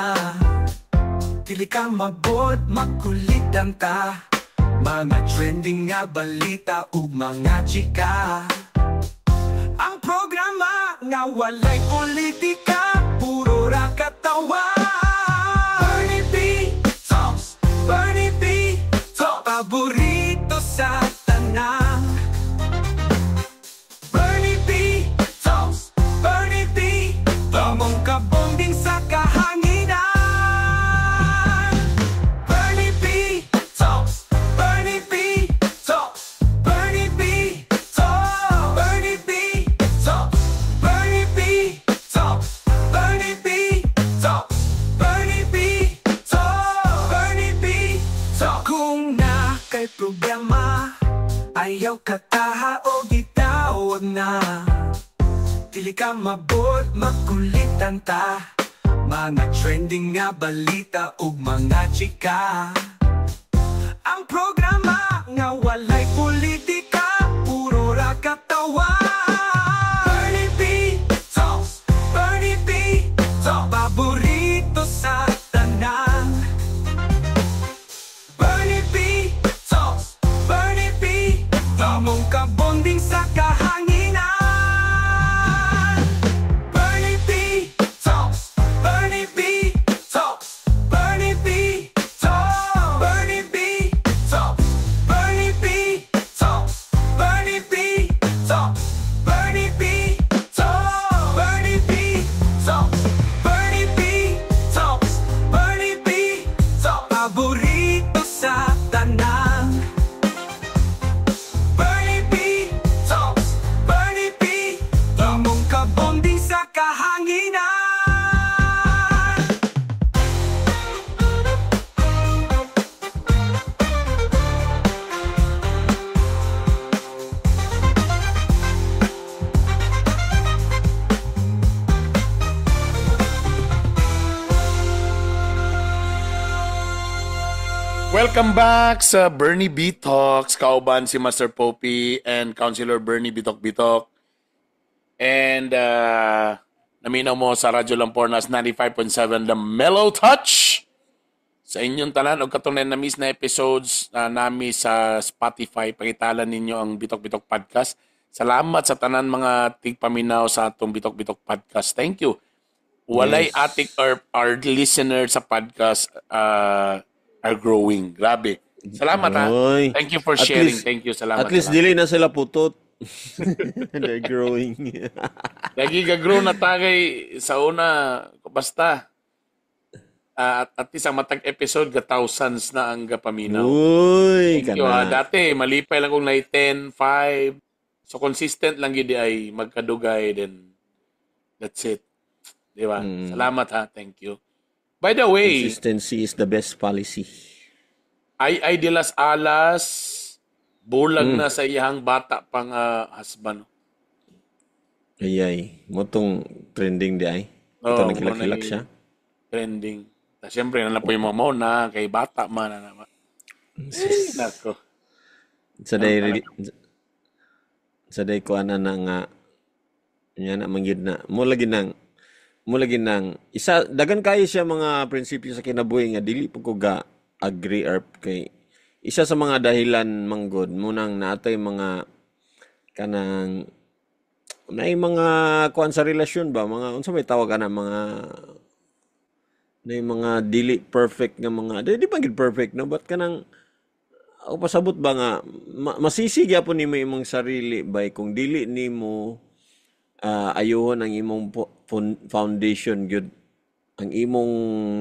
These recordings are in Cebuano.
na. Dili ka mabot, makulitan ta. Mga trending nga balita ug mga chika. Ang programa nga walay politika, puro ra katawa. Bernie B Talks, Bernie B Talks, paborito sa tanan. Bernie B Talks, Bernie B, among kabonding sa kahanginan. Bernie B Talks, Bernie B Talks, Bernie B Talks, Bernie B Talks, Bernie B Talks, Bernie B Talks, Bernie B Talks, Bernie B Talks. Kung naa kay problema, ayaw kataha o gitawag na. Dili ka mabot, makulitan ta. Mga trending nga balita ug mga chika. Ang programa nga walay politika, puro ra katawa. Bernie B Talks, Bernie B Talks, paborito sa tanan. Bernie B Talks, Bernie B, among kabonding sa kahanginan. Bernie B Talks, Bernie B Talks, Bernie B Talks, Bernie B Talks, Bernie B Talks, Bernie B Talks, Bernie B Talks, Bernie B Talks, Bernie B Talks, Bernie B Talks, paborito sa tanan. Bernie B Talks, Bernie B, among kabonding sa kahanginan. Welcome back sa Bernie B Talks. Kauban si Master Popey and Councilor Bernie Bitok Bitok. And naminaw mo sa Radyo Lampornas 95.7, The Mellow Touch. Sa inyong tanan og katong na miss na episodes na nami sa Spotify, pangitalan ninyo ang Bitok Bitok Podcast. Salamat sa tanan mga tigpaminaw sa atong Bitok Bitok Podcast. Thank you. Walay atik or listener sa podcast are growing. Grabe. Salamat ha. Oy. Thank you for At sharing. least- Thank you. Salamat. At least salamat. dili na sila putot. They're growing. Lagi ga-grow na tagay sa una basta. At least ang matag episode ga thousands na ang gapaminaw. Uy, Thank you, ha. kana. Dati malipay lang kung na 10, 5. So consistent lang gid ay magkadugay, then that's it. Di ba? Salamat ha. Thank you. By the way, Consistency is the best policy. Ay de las Alas bulag na sa iyang bata pang husband. Ay ay, mo tong trending di ay. Oo, Ito mo nagkilak-kilak na siya. Trending. Ta siyempre na po yung mga mauna kay bata man na naman. Ay, nako. Sa day ko ana na nga nya na mangyud na mo lagi nang isa dagan kayo siya mga prinsipyo sa kinabuhi nga dili pud ko ga agree or kay isa sa mga dahilan manggod mo nang naatay mga kanang naay mga kuan sa relasyon ba, mga unsa may tawag ana, mga naay mga dili perfect nga mga di ba gid perfect, no, but kanang ako pasabot ba nga masisi gyapon nimo imong sarili bay kung dili nimo ayuhon ang imong foundation gyud, ang imong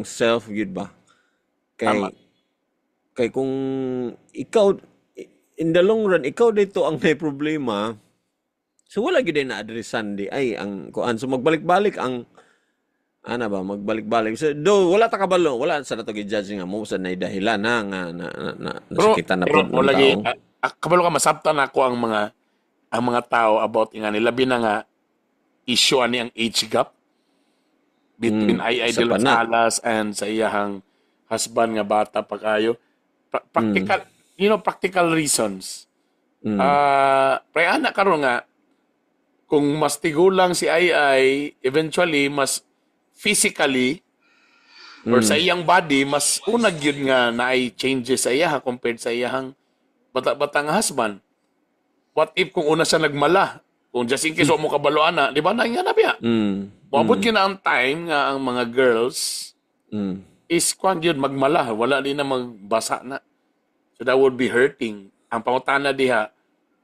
self gyud ba kay Tama. Kay kung ikaw in the long run ikaw dito ang may problema, so wala gyud na addressan di ay ang kuan, so magbalik-balik ang ana ba, magbalik-balik. So do wala ta kabalo, wala sa nato gi-judge nga mo sa nay dahilan na nga na Pero, nasakitan na pero pod mo ng lagi tao. Kabalo ka masabtan ako ang mga tao about nga ni labi na nga issue ani ang age gap between Ai Ai isa de pa las na. Alas and sa iyahang husband nga bata pa kayo. Practical practical reasons. Pre ana karon nga kung mas tigulang si Ai Ai, eventually mas physically Or sa iyang body, mas una gyud nga naay changes sa iyaha compared sa iyahang bata-bata nga husband. What if kung una siya nagmala? Kung just in case wa mo kabalo ana, di ba na nga na biya? Moabot gyud na ang time nga ang mga girls is kwan gyud magmala, wala din na magbasa na. So that would be hurting. Ang pangutana diha,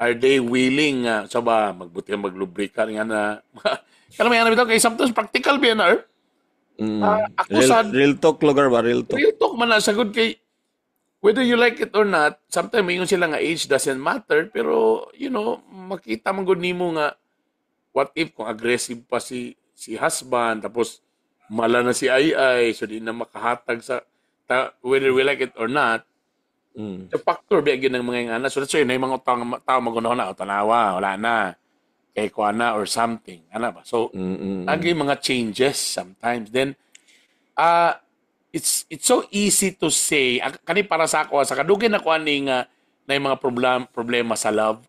are they willing nga sa ba magbuti ang maglubricant nga na? Kana may ano bitaw kay sometimes practical biya na, er. Ako Real, sad real talk lugar ba? Real talk. Real talk man na sagod kay whether you like it or not, sometimes maingon sila nga age doesn't matter, pero makita man gud nimo nga what if kung aggressive pa si si husband, tapos mala na si ay ay, so di na makahatag sa ta, whether we like it or not, the factor biya gyud ng mga ingana. So that's why na yung mga tao magunaw na, "Oh, tanawa, wala na kay kuha na," or something ana ba. So lagi mga changes sometimes. Then it's so easy to say, kani para sa ako, sa kadugay na ko ani nga na yung mga problema sa love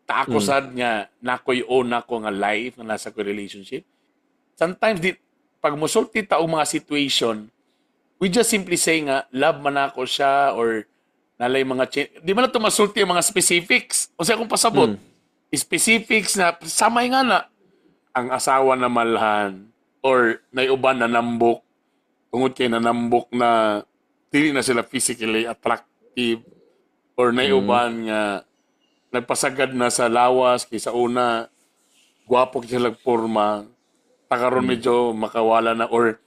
ta, ako sad nga nakoy own nako nga life nga nasa ko relationship, sometimes di pag musulti ta og mga situation, we just simply say nga love man ako siya or nalay mga di man na to masulti ang mga specifics o sa akong pasabot, specifics na samay nga na ang asawa na malhan or naiuban na nambok tungod kay nanambok na dili na sila physically attractive or naiuban nga nagpasagad na sa lawas kay sa una gwapo kay sila porma ta, karon medyo makawala na, or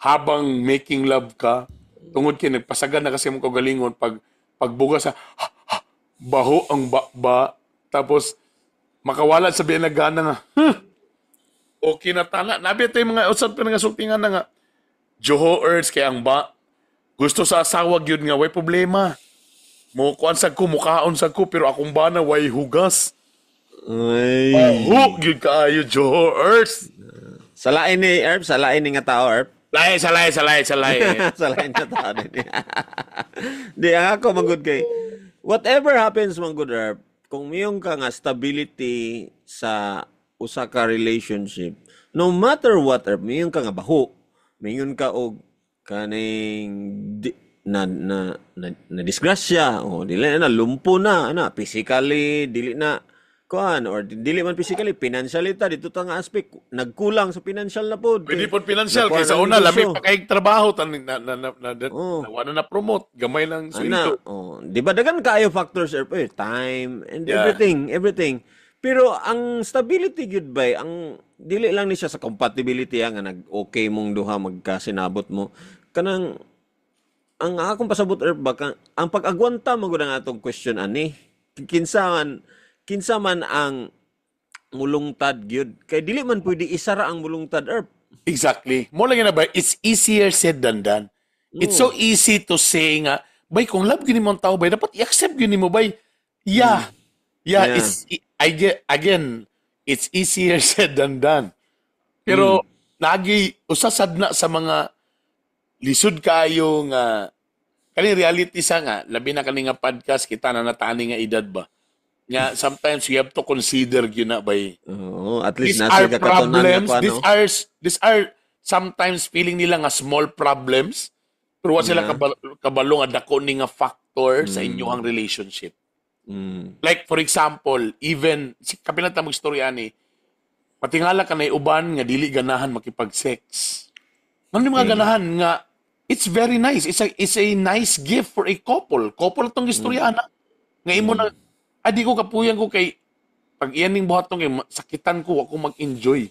habang making love ka, tungod kay nagpasagad na kasi mong kaugalingon, pag pagbuga sa baho ang ba, tapos makawala sa biyan gana nga, huh, okay na tana nabi tayo mga usap pa nga sulti nga na nga Joho Earth kay ang ba gusto sa asawa gyud nga way problema mo kuan sa ko, mukaon sa ko, pero akong bana way hugas. Ay. Baho gyud kaayo, Joho Earth. Salain ni Erp, salain ni nga tao, Erp. Lahi salay salay salay. Salain nga tao din. Di ang ako man gud kay whatever happens man gud, Erp, kung miyong ka nga stability sa usa ka relationship, no matter what, Erp, miyon ka nga baho, miyon ka og kaning di, na na na, na disgrasya o dili na lumpo na ana physically, dili na kuan, or dili man physically, financially ta dito ta nga aspect nagkulang sa financial na pod. Pwede pod financial Nakuha kay sa ng una lami negosyo. Pa kay trabaho tan na na na, na, na, na, na, na promote gamay lang Ana, sweldo. Oh, di ba dagan kaayo factors, Erp, eh, time and everything, everything. Pero ang stability gyud bay, ang dili lang ni siya sa compatibility ah, nga nag-okay mong duha magkasinabot mo. Kanang ang akong pasabot, Erp, ba ang pag-agwanta man gud ang atong question ani. Kinsa man ang mulungtad gyud kay dili man pwede isa ra ang mulungtad, Erp. Exactly. Mo lang na ba, it's easier said than done. It's so easy to say nga, bay, kung love gyud nimo ang tao, bay, dapat i-accept gyud nimo, bay. Yeah, it's, I get, again, it's easier said than done. Pero, lagi, usasad na sa mga lisod kayo nga, kani reality sa nga, labi na kani nga podcast, kita na nataani nga edad ba? Nga, sometimes you have to consider gyud na, bay. Oo, at least These nasa are kakatunan nga problems. kuan, These no? are these are sometimes feeling nila nga small problems pero wa sila kabalo nga dako ni nga factor sa inyong relationship. Like for example, even si kapila ta magstorya ani, patingala ka na uban nga dili ganahan makipag-sex. Ngano mga ganahan nga it's very nice. It's a nice gift for a couple. Couple tong istorya na. Nga imo na ay di ko kapuyan ko kay pag iyan ning buhaton kay sakitan ko ako mag-enjoy.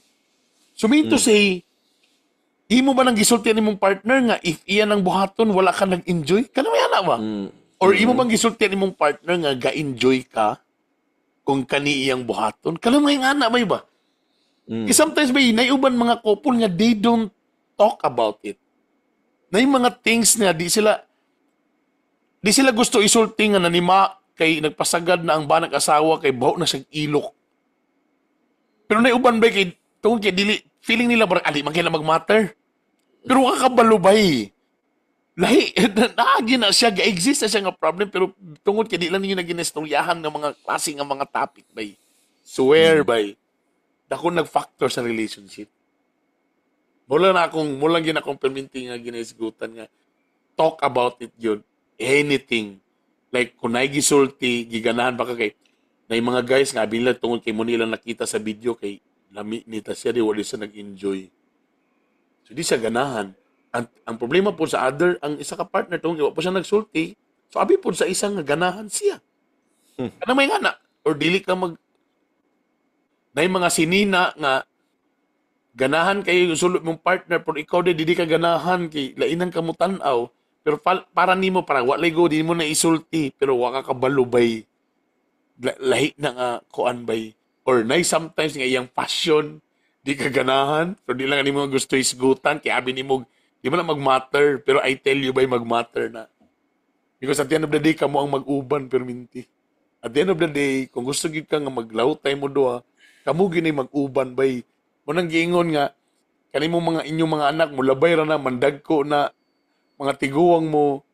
So mean to say, imo ba nang gisulti nimong partner nga if iyan ang buhaton wala ka nag-enjoy? Kana may ana ba? Or imo bang gisulti nimong partner nga ga-enjoy ka kung kani iyang buhaton? Kana may ana ba ba? Kay sometimes may naiuban mga couple nga they don't talk about it. Na yung mga things na di sila gusto isulti nga nanima kay nagpasagad na ang banag asawa kay baho na siyang ilok. Pero naiuban ba kay tungod kay dili feeling nila barang ali man kailan mag-matter. Pero kakabalo bay. Lahi naagi na siya, ga-exist na siya nga problem, pero tungod kay di lang ninyo naginestoryahan ng mga klase nga mga topic bay. Swear bay. Dako nag-factor sa relationship. Mula na akong, mula gin akong perminti nga ginaisgutan nga talk about it yun. Anything. Like, kung naay gisulti, giganahan ba ka kay na yung mga guys nga, abi nila tungod kay mo nila nakita sa video kay lami nita siya, di wala siya nag-enjoy. So, di siya ganahan. Ang problema po sa other, ang isa ka partner, tungod kay wa po siya nagsulti, so abi po sa isang nga ganahan siya. Ano may nga na? Or dili ka mag na yung mga sinina nga ganahan kayo yung sulod mong partner pero ikaw di di ka ganahan kay lainan ka mo tan-aw pero para nimo para wa go di mo na isulti pero wa ka kabalo bay lahi na nga kuan bay or nay sometimes nga iyang passion di ka ganahan pero di lang nimo gusto isgutan kay abi nimo di mo na magmatter pero I tell you bay magmatter na because at the end of the day kamo ang mag-uban perminti. At the end of the day kung gusto gid ka nga maglawtay mo duha kamo gini mag-uban bay mo nang giingon nga kanimo mga inyong mga anak mo labay ra na mandagko na mga tiguang mo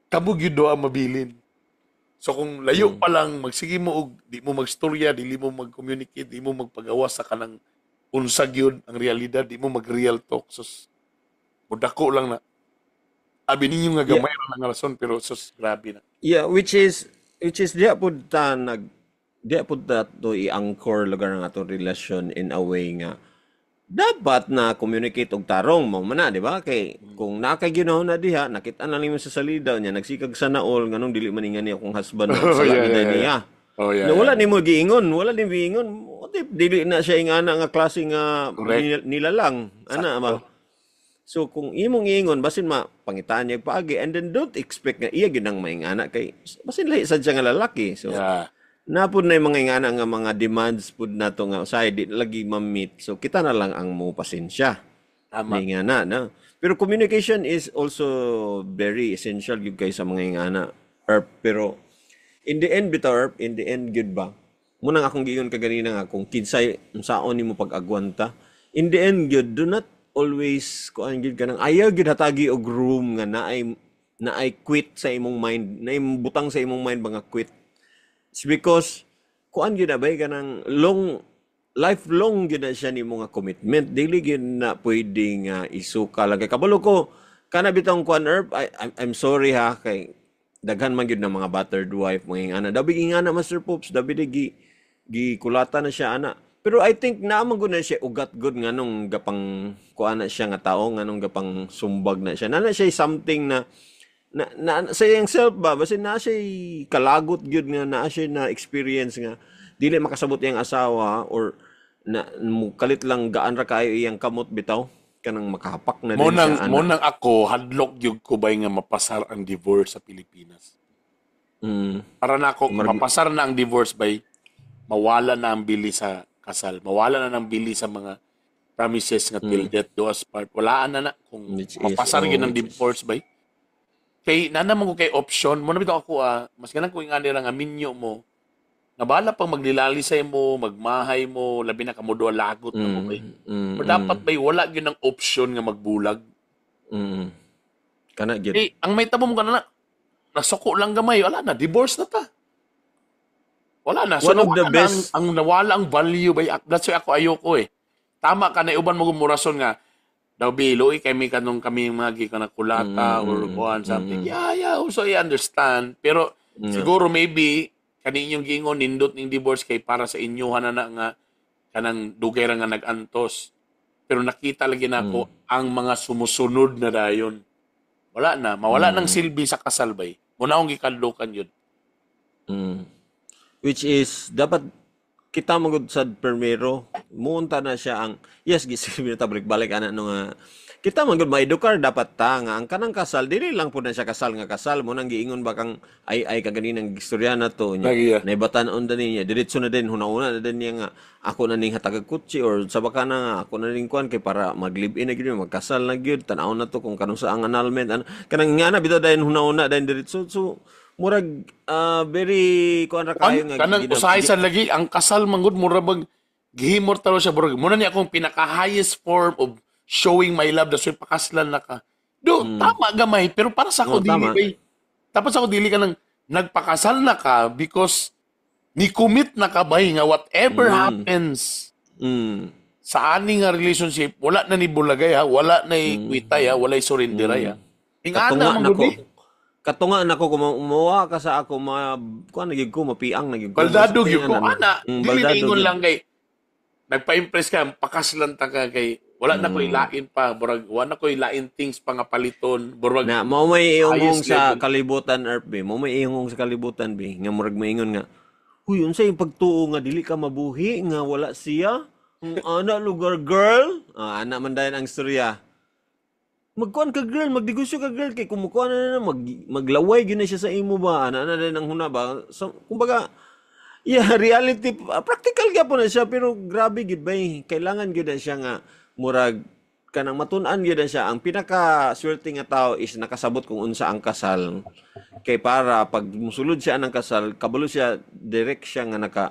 kamo gyud duha mabilin. So kung layo pa lang magsige mo og di mo magstorya, dili mo mag-communicate, di mo magpagawas sa kanang unsa gyud ang realidad, di mo mag-real talk. Sus, mudako lang na. Abi ninyo nga gamay ra nga rason pero sus grabe na. Yeah, which is diya pud ta to i-anchor lugar ang atong relasyon in a way nga dapat na communicate og tarong mo man na, di ba? Kay kung naa kay ginawa na diha, nakita na nimo sa salida niya, nagsikag sa naol nganong dili man ingani akong husband na Oh, sala yeah, yeah, yeah. niya. Oh, yeah. Na wala nimo giingon, wala nimo giingon. What if dili na siya ingana nga klase nga Correct. nilalang, ana ba? So kung imong iingon basin ma pangitaan niya paagi and then don't expect nga iya gyud ang maingana kay basin lahi sad siya nga lalaki. So napud na yung mga ingana nga mga demands pud nato nga usahay di lagi ma-meet. So kita na lang ang mo pasensya. Tama. Ni ingana na. Pero communication is also very essential gyud kay sa mga ingana. Erp, pero in the end bitaw Erp, in the end gyud ba? Munang akong giingon kaganina nga kung kinsay unsaon nimo pag-agwanta. In the end gyud, do not always kuan gyud kanang ayaw gyud hatagi og room nga naay quit sa imong mind, naay butang sa imong mind ba nga quit. It's because kuan gyud na bay kanang long lifelong gyud na siya nimo nga commitment. Dili gyud na pwede nga isuka lang kay kabalo ko kana bitong kuan Erp, I'm sorry ha kay daghan man gyud na mga battered wife mga ingana. Dabi ingana Master Pops, dabi di gi gikulata na siya ana. Pero I think naa man gud na siya ugat gud nganong gapang kuan na siya nga tao nganong gapang sumbag na siya. Naa na siya something na na, na sa iyang self ba basta naa siya kalagot gyud nga naa siya na experience nga dili makasabot iyang asawa or na kalit lang gaan ra kaayo iyang kamot bitaw kanang makahapak na Mo din nang siya mo ana. nang ako hadlok gyud ko bay nga mapasar ang divorce sa Pilipinas. Para na ako mapasar na ang divorce bay mawala na ang bili sa kasal, mawala na ang bili sa mga promises nga till death do us part. Wala na na kung Which is, mapasar oh, gyud ang which is- divorce bay. Kay nana man ko kay option, mo na bitaw ako mas ganan ko ingani ra nga minyo mo. Nabahala pang maglilalisay mo, magmahay mo, labi na kamo duha lagot na mo bay. Pero dapat bay wala gyud ang option nga magbulag. Kana gyud. Eh, ang may tabo mo kana na, nasuko lang gamay, wala na, divorce na ta. Wala na. So, One of the nawala na best- ang nawala ang value bay. That's why ako ayoko eh. Tama ka na uban mo gumurason nga daw bi luoy kami kanong kami mga gikan na kulata or kuan something. Yeah, also I understand. Pero siguro maybe kani inyong giingon nindot ning divorce kay para sa inyuhan na na nga kanang dugay ra nga nag-antos. Pero nakita lagi nako ang mga sumusunod na dayon. Wala na, mawala ng silbi sa kasal bay. Muna akong gikadlukan yun. Which is dapat kita magud sad permero muunta na siya ang yes gisilbi na ta balik-balik ana no nga kita man gud maedukar dapat ta nga ang kanang kasal dili lang pud na siya kasal nga kasal mo nang giingon ba kang ay ay kaganinang gistorya na to niya Lagi, yeah. naibatan-on na niya diretso na din hunauna na din niya nga ako na ning hatagag kutsi or sa baka na nga ako na ning kuan kay para mag-live-in na gyud magkasal na gyud tan-aw na to kung kanus ang annulment ano kanang nga na bitaw dayon hunauna dayon diretso so murag very kuan ra kayo nga Kanang usahay sa lagi ang kasal manggod mura bag gihimor talo siya murag muna niya akong pinaka highest form of showing my love that's why pakaslan na ka. Do tama gamay pero para sa ako Oo, dili tama. bay. Tapos ako dili ka nang nagpakasal na ka because ni commit na ka bay nga whatever happens. Sa ani nga relationship, wala na ni bulagay ha, wala na ni kwitay ha, walay surrenderay ha. Ingana Katunga man nako. gud eh. Katunga nako kung muwa ka sa ako, ma kuan na gyud ko, mapiang na gyud ko. Baldado Mas gyud ko tingnan na. ana, dili Baldado na ingon gyud. lang kay nagpa-impress ka, pakaslan ta ka kay wala na ko'y lain pa, burag wala na ko'y lain things pa nga paliton, burag Na mao may iungong highest sa level. Kalibutan, Earth be. Mao may iungong sa kalibutan be nga murag maingon nga, "Huy, unsa yung pagtuo nga dili ka mabuhi nga wala siya? Ana lugar, girl." Ah, ana man dayon ang istorya. Magkuan ka, girl, magdegosyo ka, girl, kay kumukuan na na maglaway gyud na siya sa imo ba. Ana na din ang huna ba. So, kumbaga, yeah, reality, practical gyapon na siya, pero grabe gyud bay. Kailangan gyud na siya nga murag kanang matun-an gyud na siya. Ang pinaka swerte nga tao is nakasabot kung unsa ang kasal. Kay para pag musulod siya ng kasal, kabalo siya, direct siya nga naka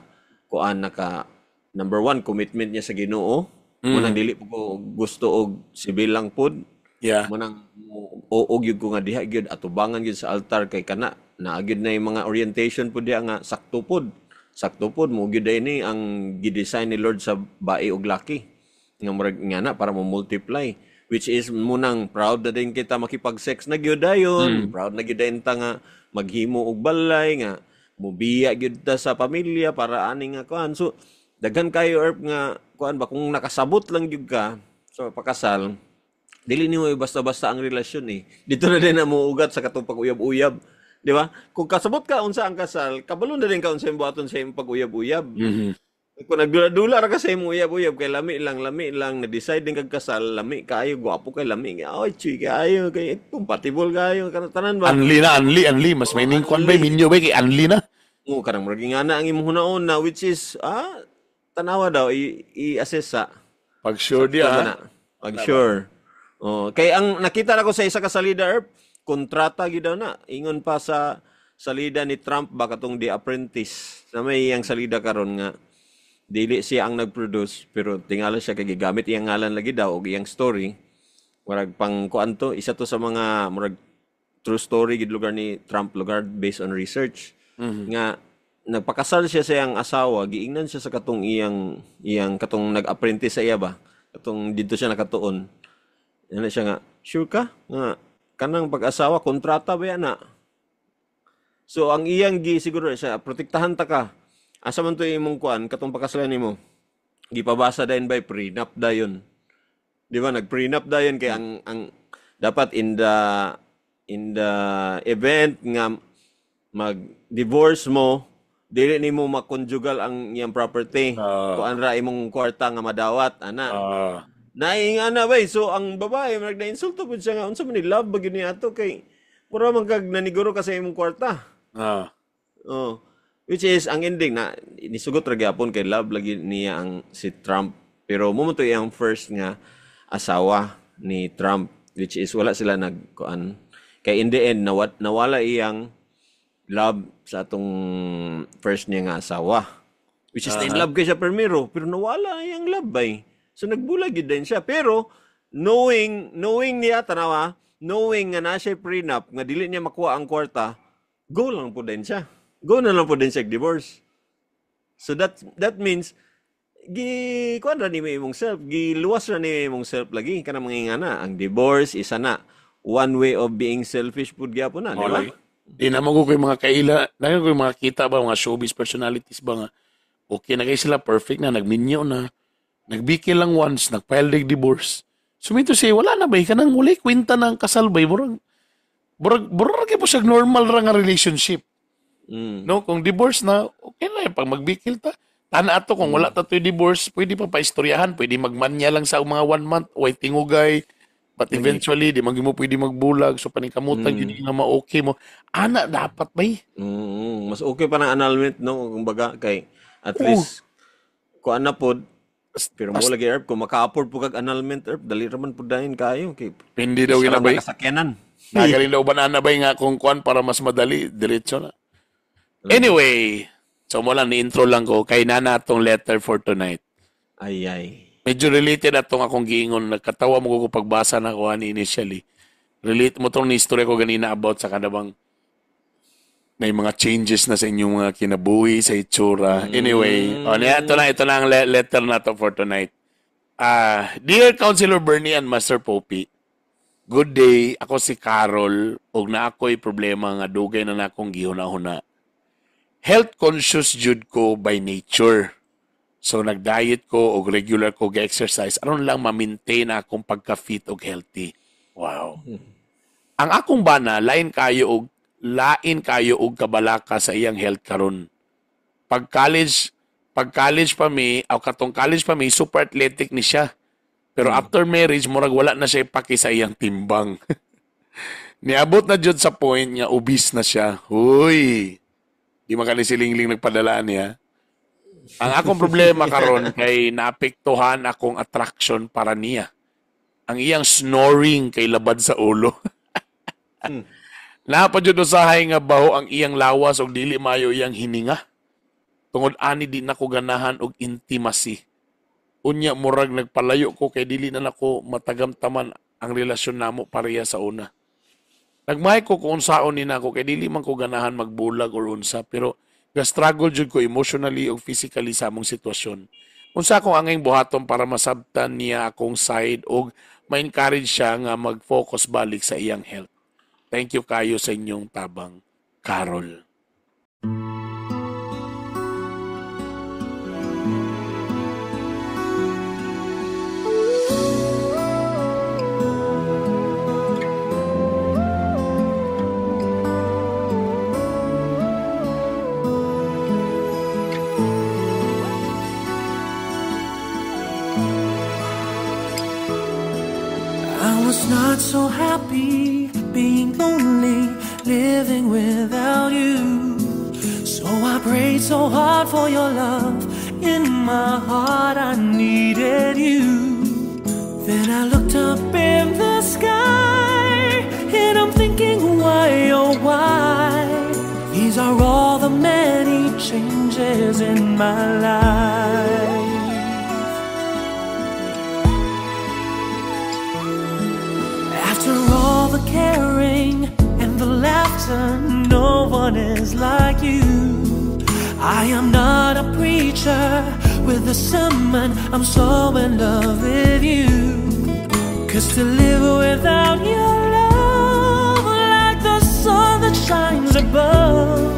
kuan, naka number one commitment niya sa Ginoo. Munang dili po ko gusto og sibil lang pod. Munang oo gyud ko nga diha gyud atubangan gyud sa altar kay kana naa gyud na yung mga orientation pud diha nga sakto pod. Sakto pod mo gyud ni ang gi-design ni Lord sa bae ug laki. Nga murag nga na para mo multiply, which is munang proud na din kita makipag-sex na gyud dayon. Proud na gyud dayon ta nga maghimo og balay nga mubiya gyud ta sa pamilya para ani nga kuan. So daghan kayo, Erp, nga kuan ba, kung nakasabot lang gyud ka sa pakasal, dili nimo basta-basta ang relasyon eh. Dito na din na muugat sa katong pag-uyab-uyab. Di ba? Kung kasabot ka unsa ang kasal, kabalo na din ka unsa imong buhaton sa imong pag-uyab-uyab. Kung nagdula-dula ra ka sa imong uyab-uyab kay lami lang, na-decide din kag kasal, lami kaayo, gwapo kay lami. Oy, chuy kaayo, kay compatible kaayo kana tanan ba? Anli na, anli, anli. Mas may ning kuan bay, minyo bay, kay anli na. Oo, kanang murag nga na ang imong hunaon na, which is tanawa daw i-assess sa Pag sure di Tama ah. na. Pag sure. Oh, kay ang nakita na ko sa isa ka salida, Erp, kontrata gyud daw na. Ingon pa sa salida ni Trump ba, katong The Apprentice. Na may iyang salida karon nga dili siya ang nag-produce pero tingala siya kay gigamit iyang ngalan lagi daw og iyang story. Murag pang kuan to, isa to sa mga murag true story gid lugar ni Trump lugar based on research. Nga nagpakasal siya sa iyang asawa, giingnan siya sa katong iyang iyang katong nag-apprentice sa iya ba? Katong didto siya nakatuon. Ano siya nga, "Sure ka nga kanang pag-asawa kontrata ba yan na?" So ang iyang gi siguro siya, "Protektahan ta ka. Asa man to imong kuan katong pakasalan nimo?" Gipabasa dayon by prenup dayon. Di ba nag-prenup dayon kay ang dapat in the event nga mag-divorce mo, dili nimo makonjugal ang iyang property. Kuan ra imong kwarta nga madawat ana. Nainga na bay. So ang babae murag na-insulto pud siya nga unsa man ni love ba gyud ni ato kay mura man kag naniguro ka sa imong kwarta. Oh. Which is ang ending na nisugot ra gyapon kay love lagi niya ang si Trump. Pero mo to iyang first nga asawa ni Trump, which is wala sila nagkuan. Kay in the end nawala iyang love sa atong first niya nga asawa. Which is in love kay siya primero pero nawala iyang love bay. So nagbulag gyud din siya, pero knowing knowing niya, tanawa, knowing nga na siya prenup nga dili niya makuha ang kwarta, go lang po din siya. Go na lang po din siya divorce. So that that means gi kuan ra nimo imong self, giluwas ra nimo imong self lagi kana mga ingana. Ang divorce isa na one way of being selfish pud gyapon na, di ba? Di na mo ko mga kaila, na ko mga kita ba, mga showbiz personalities ba nga okay na kay sila, perfect na, nagminyo na, nagbikil lang once, nag-file dig divorce. So mito say wala na ba kanang walay kwenta ng kasal bay, murag murag murag po siya normal ra nga relationship. No, kung divorce na, okay na eh. Pag magbikil ta, tana ato kung wala ta to'y divorce, pwede pa paistoryahan, pwede magmanya lang sa mga one month, way tingugay, but eventually, di man gyud mo pwede magbulag, so paningkamutan gyud nga ma-okay mo. Ana, dapat bay. Mas okay pa ng annulment, no, kumbaga kay at least kuan na pod, pero mo lagi, Erp, kung maka-afford po kag annulment, Erp, dali ra man pud dayon kayo kay Hindi daw isa lang ginabay. na kasakyanan. Nagaling daw banana bay nga kung kuan para mas madali, diretso na. Anyway, so mo lang ni-intro lang ko kay nana atong letter for tonight. Ay ay. Medyo related atong akong giingon, nagkatawa mo ko pagbasa na ko ani initially. Relate mo tong ni istorya ko ganina about sa kanabang may mga changes na sa inyong mga kinabuhi, sa itsura. Anyway, oh, niya, ito na ang letter na to for tonight. Ah, dear Councilor Bernie and Master Popey, good day. Ako si Carol ug naa ko'y problema nga dugay na nakong gihuna-huna. Health conscious jud ko by nature. So nag-diet ko og regular ko ga-exercise aron lang ma-maintain akong pagka-fit og healthy. Wow. Ang akong bana lain kayo og kabalaka sa iyang health karon. Pag college pa mi, aw katong college pa mi, super athletic ni siya. Pero after marriage, murag wala na siya ipaki sa iyang timbang. Niabot na jud sa point nga obese na siya. Huy. Di man kani si Lingling nagpadala niya. Ang akong problema karon kay naapektuhan akong attraction para niya. Ang iyang snoring kay labad sa ulo. Naa pa jud usahay nga baho ang iyang lawas og dili maayo iyang hininga. Tungod ani di na ko ganahan og intimacy. Unya murag nagpalayo ko kay dili na nako matagamtaman ang relasyon namo pareha sa una. Nagmahay ko kung unsaon ni nako kay dili man ko ganahan magbulag or unsa, pero ga-struggle jud ko emotionally ug physically sa among sitwasyon. Unsa akong angayng buhaton para masabtan niya akong side og ma-encourage siya nga mag-focus balik sa iyang health? Thank you kayo sa inyong tabang. Carol. I was not so happy being lonely, living without you. So I prayed so hard for your love. In my heart, I needed you. Then I looked up in the sky, and I'm thinking, why, oh, why? These are all the many changes in my life. After all the caring and the laughter, no one is like you. I am not a preacher with a sermon, I'm so in love with you. 'Cause to live without your love, like the sun that shines above,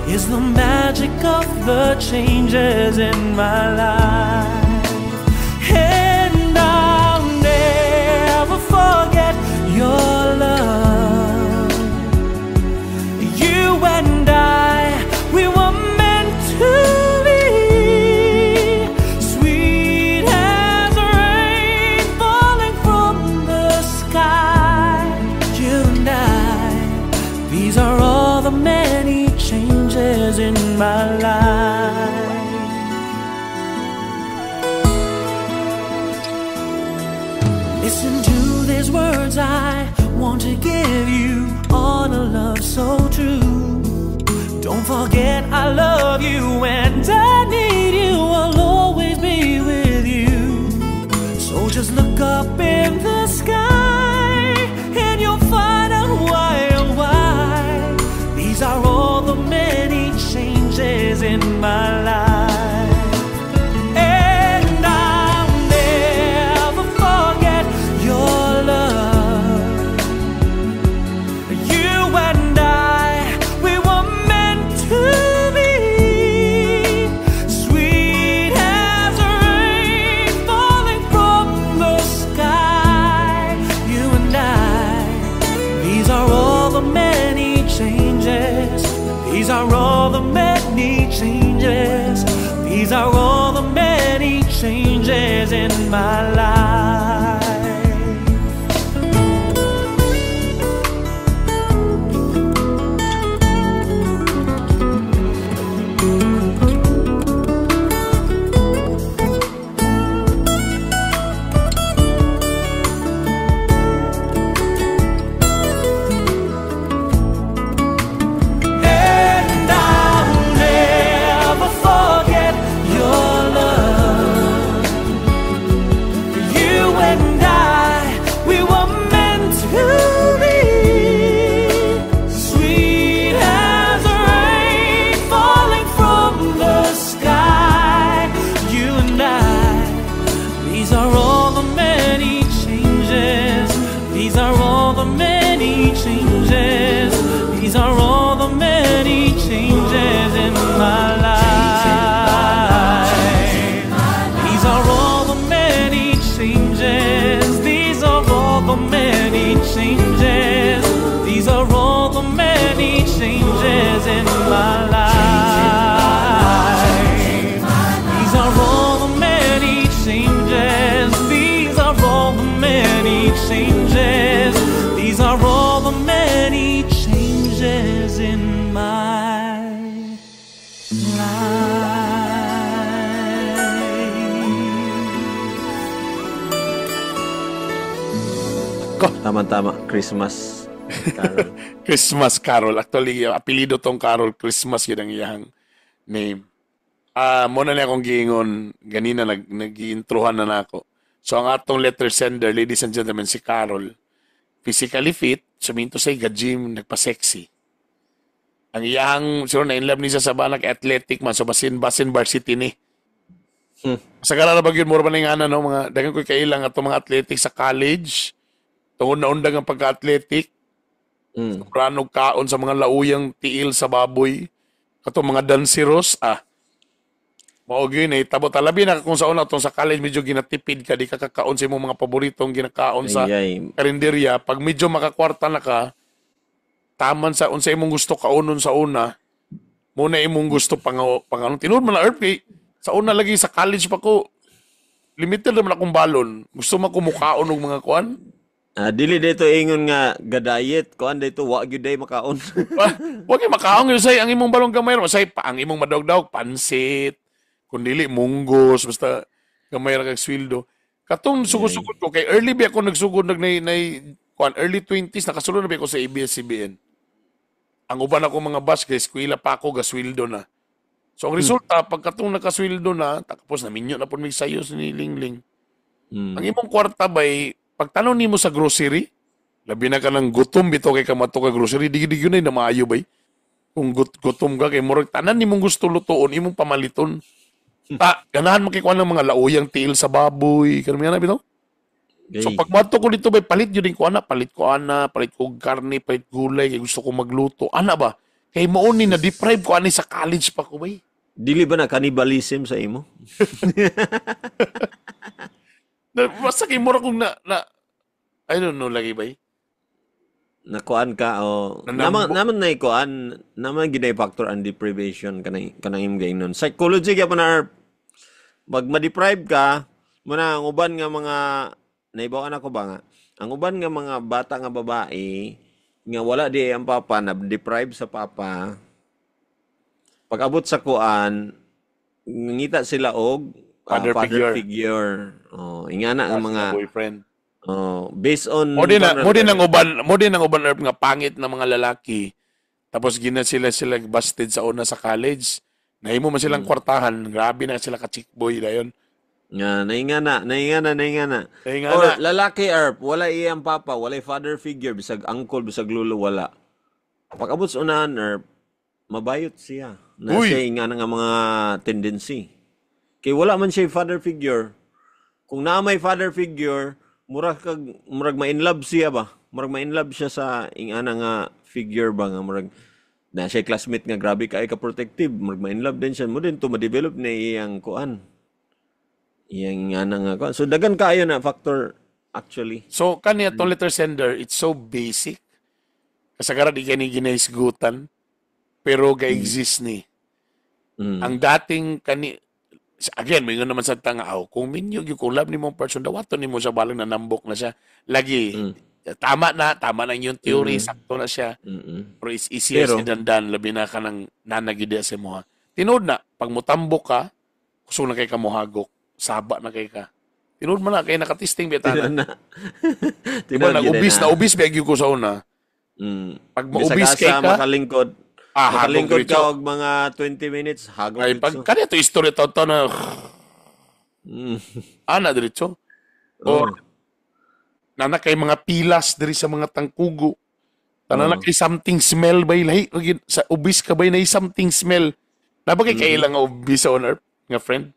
is the magic of the changes in my life. And I'll never forget your love. You and I, we were meant to be. Sweet as rain falling from the sky. You and I, these are all the many changes in my life. Listen to these words I want to give you on a love so true. Don't forget I love you and I need you. I'll always be with you. So just look up in the sky and you'll find out why, oh why. These are all the many changes in my life. And I'll never forget your love. You and I, we were meant to be. Sweet as rain falling from the sky. You and I, these are all the many changes. These are all the many changes. These are all the many changes in my life. And I'll never forget your love. You and all the many changes in my life. Tama-tama, Christmas Carol. Christmas Carol. Actually, apelyido tong Carol, Christmas yun ang iyang name. Mo na niya akong giingon ganina, nag-iintrohan na nako. So ang atong letter sender, ladies and gentlemen, si Carol. Physically fit, suminto sa gym, nagpa-sexy. Ang iyang, siguro na in love ni siya sa banag athletic man, so basin varsity ni. Sa karara ba yun, mura ba na yung ano, mga, dagan ko'y kailang atong mga athletic sa college, tungod na undang ang pagka-athletic, pranog kaon sa mga lauyang tiil sa baboy, katong mga danseros, mao gyud eh, tabo talabi na kung sa una tong sa college medyo ginatipid ka, di ka kakaon sa imong mga paboritong ginakaon sa karinderya. Pag medyo makakwarta na ka, taman sa unsa imong gusto kaonon sa una, muna imong gusto pang tinuod man na earth kay sa una lagi sa college pa ko, limited naman akong balon. Gusto man ko mukaon og mga kuan. Dili dito ingon nga ga-diet, kuan dito wa gyud day makaon. Wa gyud makaon gyud say ang imong balon gamay ra, say pa ang imong madawg-dawg pansit, kun dili munggos, basta gamay ra kag sweldo. Katong sugod-sugod ko kay early ba ako nagsugod nag nay kuan early 20s nakasulod na ba ako sa ABS-CBN. Ang uban ako mga batch kay eskwela pa ako gasweldo na. So ang resulta pag katong nakasweldo na tapos naminyo na pud mig sayos ni Lingling. Ang imong kwarta bay pagtanong nimo sa grocery, labi na ka ng gutom bitaw kay kamato ka grocery, digi-digi na maayo bay. Kung gutom ka kay murag tanan nimong gusto lutoon imong pamaliton. Ta ganahan man kay kuan ng mga lauyang tiil sa baboy, kanang mga bitaw. So pag mato ko dito bay palit jud ko ana, palit ko ana, palit ko karne, palit gulay kay gusto ko magluto. Ana ba? Kay mao ni na deprive ko ani sa college pa ko bay. Dili ba na cannibalism sa imo? Basta kay mura kong na I don't know lagi bay. Nakuan ka o naman na ikuan naman gid factor ang deprivation kanang imong gainon. Psychology gyapon na pag ma-deprive ka muna ang uban nga mga naibaw ako ba nga ang uban nga mga bata nga babae nga wala di ang papa na deprive sa papa, pag abot sa kuan ngita sila og father figure. Oh, ingana ang mga boyfriend. Oh, based on mo din ang uban nga pangit na mga lalaki. Tapos gina sila busted sa una sa college. Nahimo man silang kwartahan, grabe na sila ka chick boy dayon. Nga naingana. Or lalaki erp, wala iyang papa, wala father figure, bisag uncle, bisag lolo, wala. Pag abot sa unahan erp, mabayot siya. Na siya ingana nga mga tendency. Kay wala man siya father figure. Kung naa may father figure, murag ma-in love siya ba? Murag ma-in love siya sa ingana nga figure ba nga murag na siya classmate nga grabe kay ka protective, murag ma-in love din siya mo din to ma-develop na iyang kuan. Iyang ingana nga kuan. So dagan kaayo na factor actually. So kani atong letter sender, it's so basic. Kasagaran di kani ginahisgutan pero ga-exist ni. Ang dating kani again, may naman sa tanga, kung minyo, kung love ni mong person, dawaton ni mo siya balang nanambok na siya. Lagi, tama na yung theory, sakto na siya. Pero it's easier sa dandan, labi na ka ng nanagidya sa mo. Tinuod na, pag mutambok ka, kusog na kay ka muhagok, saba na kay ka. Tinuod man na, kay nakatisting bitana. Diba, nag-ubis, bigyo ko sa una. Pag maubis kay ka, makalingkod. Makalingkod ka og mga 20 minutes, hagok. Ay, pag kanya to istorya to na ana diretso. Or nana kay mga pilas diri sa mga tangkugo. Tanan na kay something smell bay lahi sa ubis ka bay na something smell. Naba kay kailang nga ubis on earth nga friend?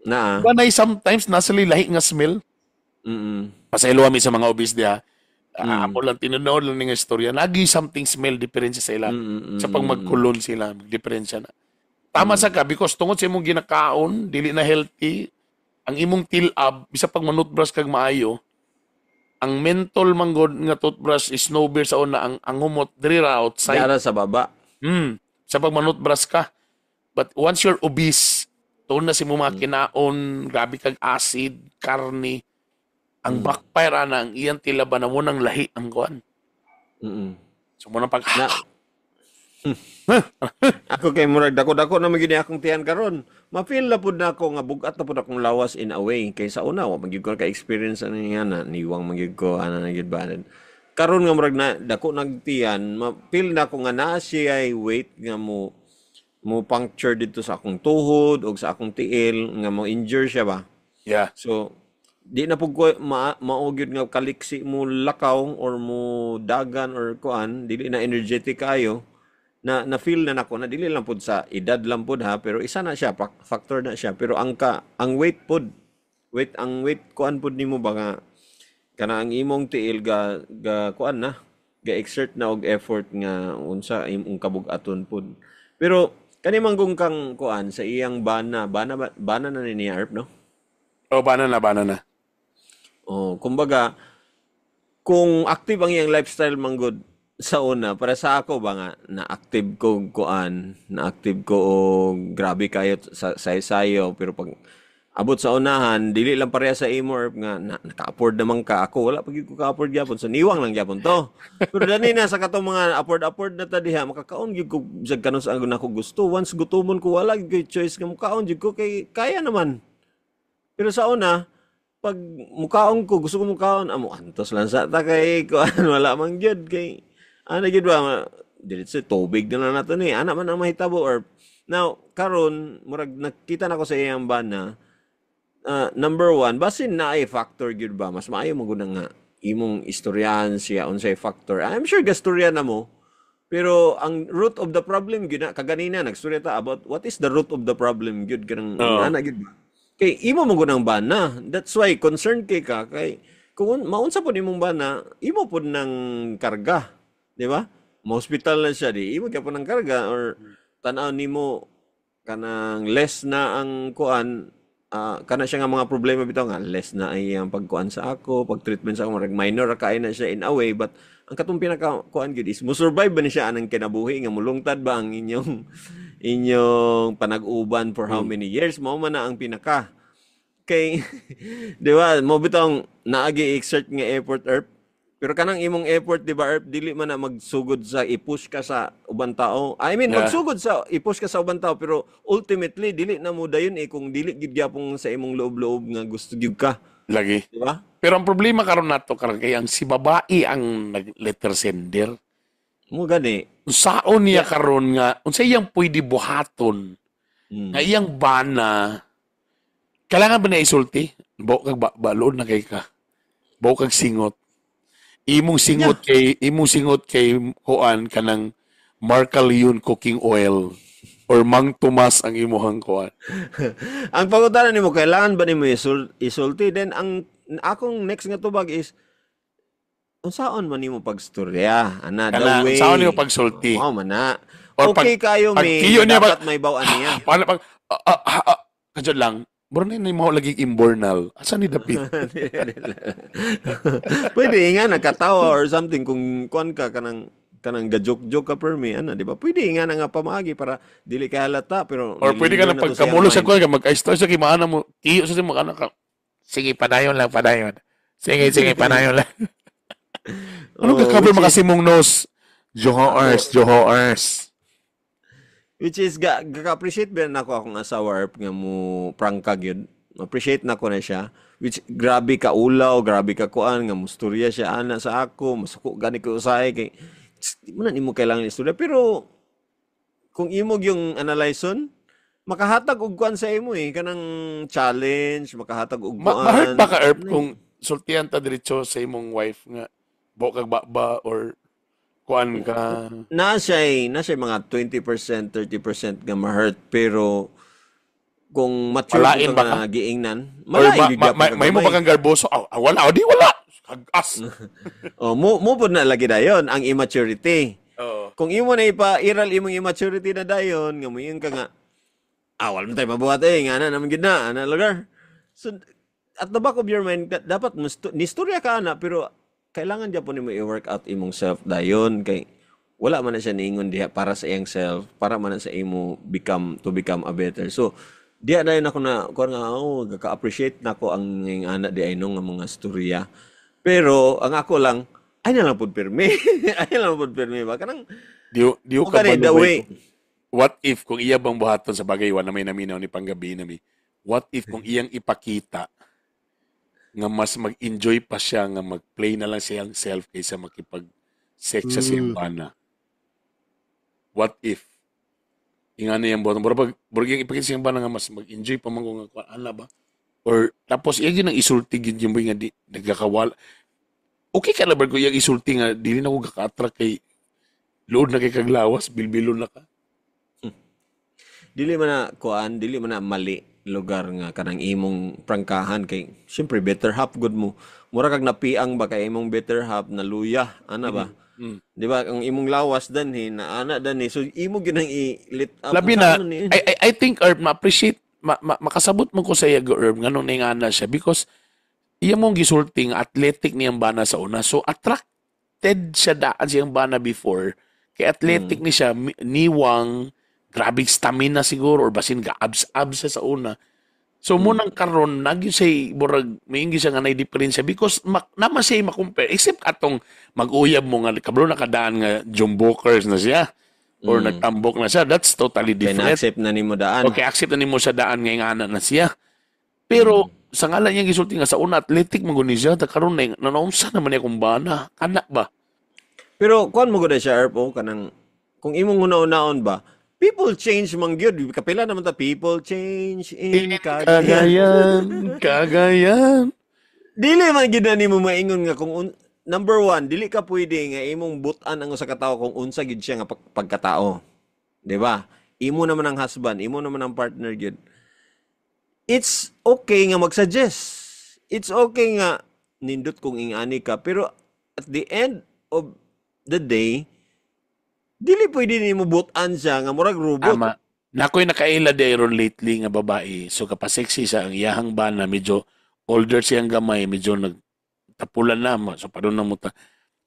Na. Ba na sometimes nasa lahi nga smell. Pasaylo mi sa mga obis diha. Ako lang tinunood lang nga istorya. Nagi something smell diferensya sa ila. Sa pag magkulon sila, diferensya na. Tama sa ka because tungod sa imong ginakaon, dili na healthy, ang imong tilab, bisa pag manutbrush kag maayo, ang menthol manggod nga toothbrush is no beer sa una, ang humot diri ra outside. Dara sa baba. Sa pag manutbrush ka. But once you're obese, tuon na si mo mga kinaon, grabe kag acid, karne, ang backfire ana ang iyang tilaban na mo nang lahi ang kuan. So mo na pag Na ako kay murag dako-dako na man gyud ni akong tiyan karon. Ma-feel na pud nako nga bugat na pud akong lawas in a way kay sa una wa man gyud ko ka-experience ani nga na niwang man gyud ko ana na gyud ba. Karon nga murag na dako nagtiyan, ma-feel na ko nga naa siya ay weight nga mo puncture dito sa akong tuhod o sa akong tiil nga mo injure siya ba. So di na pud ko mao gyud nga kaliksi mo lakaw or mo dagan or kuan, dili na energetic kayo na na feel na nako na dili lang pud sa edad lang pud ha, pero isa na siya factor na siya, pero ang weight pud, weight ang weight kuan pud nimo ba nga kana ang imong tiil ga ga kuan na ga exert na og effort nga unsa imong kabug-aton pud. Pero kani man kung kang kuan sa iyang bana bana bana na ni niya, Erp, no? Oh, bana na, bana na. Oh, kumbaga kung active ang iyang lifestyle manggod sa una, para sa ako ba nga na active ko kuan, na active ko og grabe kayo sa sayo, pero pag abot sa unahan dili lang pareha sa imo, Erp, nga na, naka-afford naman ka, ako wala pa gyud ko ka-afford gyapon, so niwang lang gyapon to. Pero dani na sa katong mga afford-afford na ta diha, makakaon gyud ko bisag kanus ang nako gusto. Once gutomon ko, wala gyud koy choice nga mukaon gyud ko kay kaya naman. Pero sa una, pag mukaon ko, gusto ko mukaon, amo antos lang sa ta kay kuan, wala man gyud kay ana gyud ba, diretso tubig na lang nato ni ana man ang mahitabo. Or now karon murag nakita nako sa iyang bana, number one, basin na ay factor gyud ba, mas maayo mo gud nga imong istoryahan siya unsay factor. I'm sure gastorya na mo, pero ang root of the problem gyud na kaganina nagstorya ta about what is the root of the problem gyud kanang ana gyud ba, kay imo mo gud ang bana. That's why concerned kay ka, kay kung maunsa pod imong bana, imo pod ng karga, di ba? Ma-hospital na siya, di imo gyapon ng karga, or tan-aw nimo kanang less na ang kuan, kana siya nga mga problema bitaw nga less na ay ang pagkuan sa ako, pag treatment sa ako, murag minor ra kaayo na siya in a way. But ang katong pinaka kuan gyud is mo survive ba ni siya anang kinabuhi nga mulungtad ba ang inyong panag-uban for how many years. Mao man na ang pinaka kay di ba mo bitong naagi exert nga effort, Erp, pero kanang imong effort, di ba, Erp, dili man na magsugod sa i-push ka sa ubang tao. I mean, magsugod sa i-push ka sa ubang tao, pero ultimately dili na mo dayon eh kung dili gid gyapon sa imong loob-loob nga gusto gyud ka. Lagi. Di ba? Pero ang problema karon nato karon kay ang si babae ang nag-letter sender. Mo gani. Unsaon niya karon nga unsa iyang pwede buhaton nga iyang bana, kailangan ba niya isulti? Bawo kag ba, balon na kay ka. Bawo kag singot. Imong singot kay kuan kanang Marcalion cooking oil or Mang Tomas ang imuhang kuan. Ang pangutana nimo, kailangan ba nimo isulti? Then ang akong next nga tubag is unsaon man nimo pagstorya ana, the Kana, way. Unsaon nimo pagsulti? Mao man na. Or Okay kayo pag may kiyo niya dapat may bawaan niya. Paano pag kadyo lang. Mura na mo lagi imbornal. Asa ni dapit? Pwede nga nakatawa or something kung kuan ka kanang kanang ga-joke-joke ka per me ana, di ba? Pwede nga na nga pamaagi para dili ka halata, pero Or pwede ka nilinger na to sa pagkamulo sa iyang kuan ka mag-ice sa kay maana mo. Tiyo sa mo kana ka. Sige, padayon lang, padayon. Sige, sige, padayon lang. Ano Oh, ka cover which is, makasi mong nose? Joho Ars, Joho Ars. Which is ga ga-appreciate ba nako akong asawa, Erp, nga mo prangka gyud. Appreciate nako na siya. Which grabe ka ulaw, grabe ka kuan nga mustorya siya ana sa ako, masuko gani ko usahay kay tss, di mo na nimo kailangan istorya, pero kung imo yung analyson, makahatag og kuan sa imo eh kanang challenge, makahatag og Ma-hurt kuan. ba ka, Erp, kung sultian ta diretso sa imong wife nga bo kag ba or kuan ka? Na siya mga 20%, 30% nga ma-hurt, pero kung mature Malain ka ba nga giingnan, Or malain ma, gyud ma, gyapon ma, ka may mo gamay. ba kang garboso? Ah, wala. O di wala. Hagas. Oh, mo pud na lagi dayon ang immaturity. Oo. Kung imo na ipa-iral imong immaturity na dayon nga moingon ka nga wala man tayo mabuhat eh nga na naman gid na ana lugar. So at the back of your mind dapat nistorya ka ana, pero kailangan gyapon nimo i-work out imong self dayon kay wala man na siya niingon diha para sa iyang self, para man na sa imo become to become a better. So diha dayon ako na kuan nga, oh, ka-appreciate nako ang ing ana di ay nga mga storya. Pero ang ako lang Ay na lang pud pirmi. Ay na lang pud pirmi ba kanang Di o ka gani the balo way. What if kung iya bang buhaton sa bagay, wala may naminaw ni panggabi nami. What if kung iyang ipakita nga mas mag-enjoy pa siya nga mag-play na lang siyang self kaysa makipag sex siya sa iyang bana? What if? Ingana iyang buhaton. Mura pag murag iyang ipakita siyang bana nga mas mag-enjoy pa man ko nga kuan ana ba? Or tapos iya gyud ang isulti gyud yung nga di nagkakawala. Okay ka na ba kung iyang isulti nga dili na ko gaka-attract kay load na kay kaglawas, bilbilon na ka? Dili man na kuan, dili man na mali lugar nga kanang imong prangkahan kay syempre better half good mo. Mura kag napiang ba kay imong better half na luya, ana ba? Di ba ang imong lawas danhi na ana danhi, so imo gyud ang i-lit up. Labi Unsa na, man ni? I think, Herb, ma-appreciate, makasabot mo ko sa iya, Herb, nganong naingana siya because iya mong gisulti nga athletic niyang bana sa una. So, attracted siya daan siyang bana before. Kay athletic ni siya, niwang, grabe stamina siguro, or basin ga-abs-abs siya sa una. So, mo nang karon nagyo siya, murag, may siya nga nay diferensya because naman siya ma-compare. Except atong mag-uyab mo nga, kabalo na kadaan nga jumbokers na siya or nagtambok na siya. That's totally Kay different. Na-accept na nimo daan. Okay, accept na nimo sa daan nga ingana na siya. Pero sa ngalan niya gisulti nga sa una athletic man gud ni siya, ta karon na naunsa naman niya kung bana, kana ba? Pero kuan mo gud na siya, Erp, oh, kanang kung imong una-unaon ba, people change man gyud. Kapila naman ta, people change in Cagayan. Cagayan, Cagayan. Dili man gyud na nimo maingon nga kung number one, dili ka pwede nga imong butan ang usa ka tawo kung unsa gyud siya nga pagkatao. Di ba? Imo naman ang husband, imo naman ang partner gyud. It's okay nga mag-suggest. It's okay nga nindot kung ingani ka, pero at the end of the day, dili pwede nimo butan siya nga murag robot. Tama. Nakoy nakaila ron lately nga babae. So kapasexy sa ang iyahang bana, medyo older siyang gamay, medyo nagtapulan na. So padun na mo ta.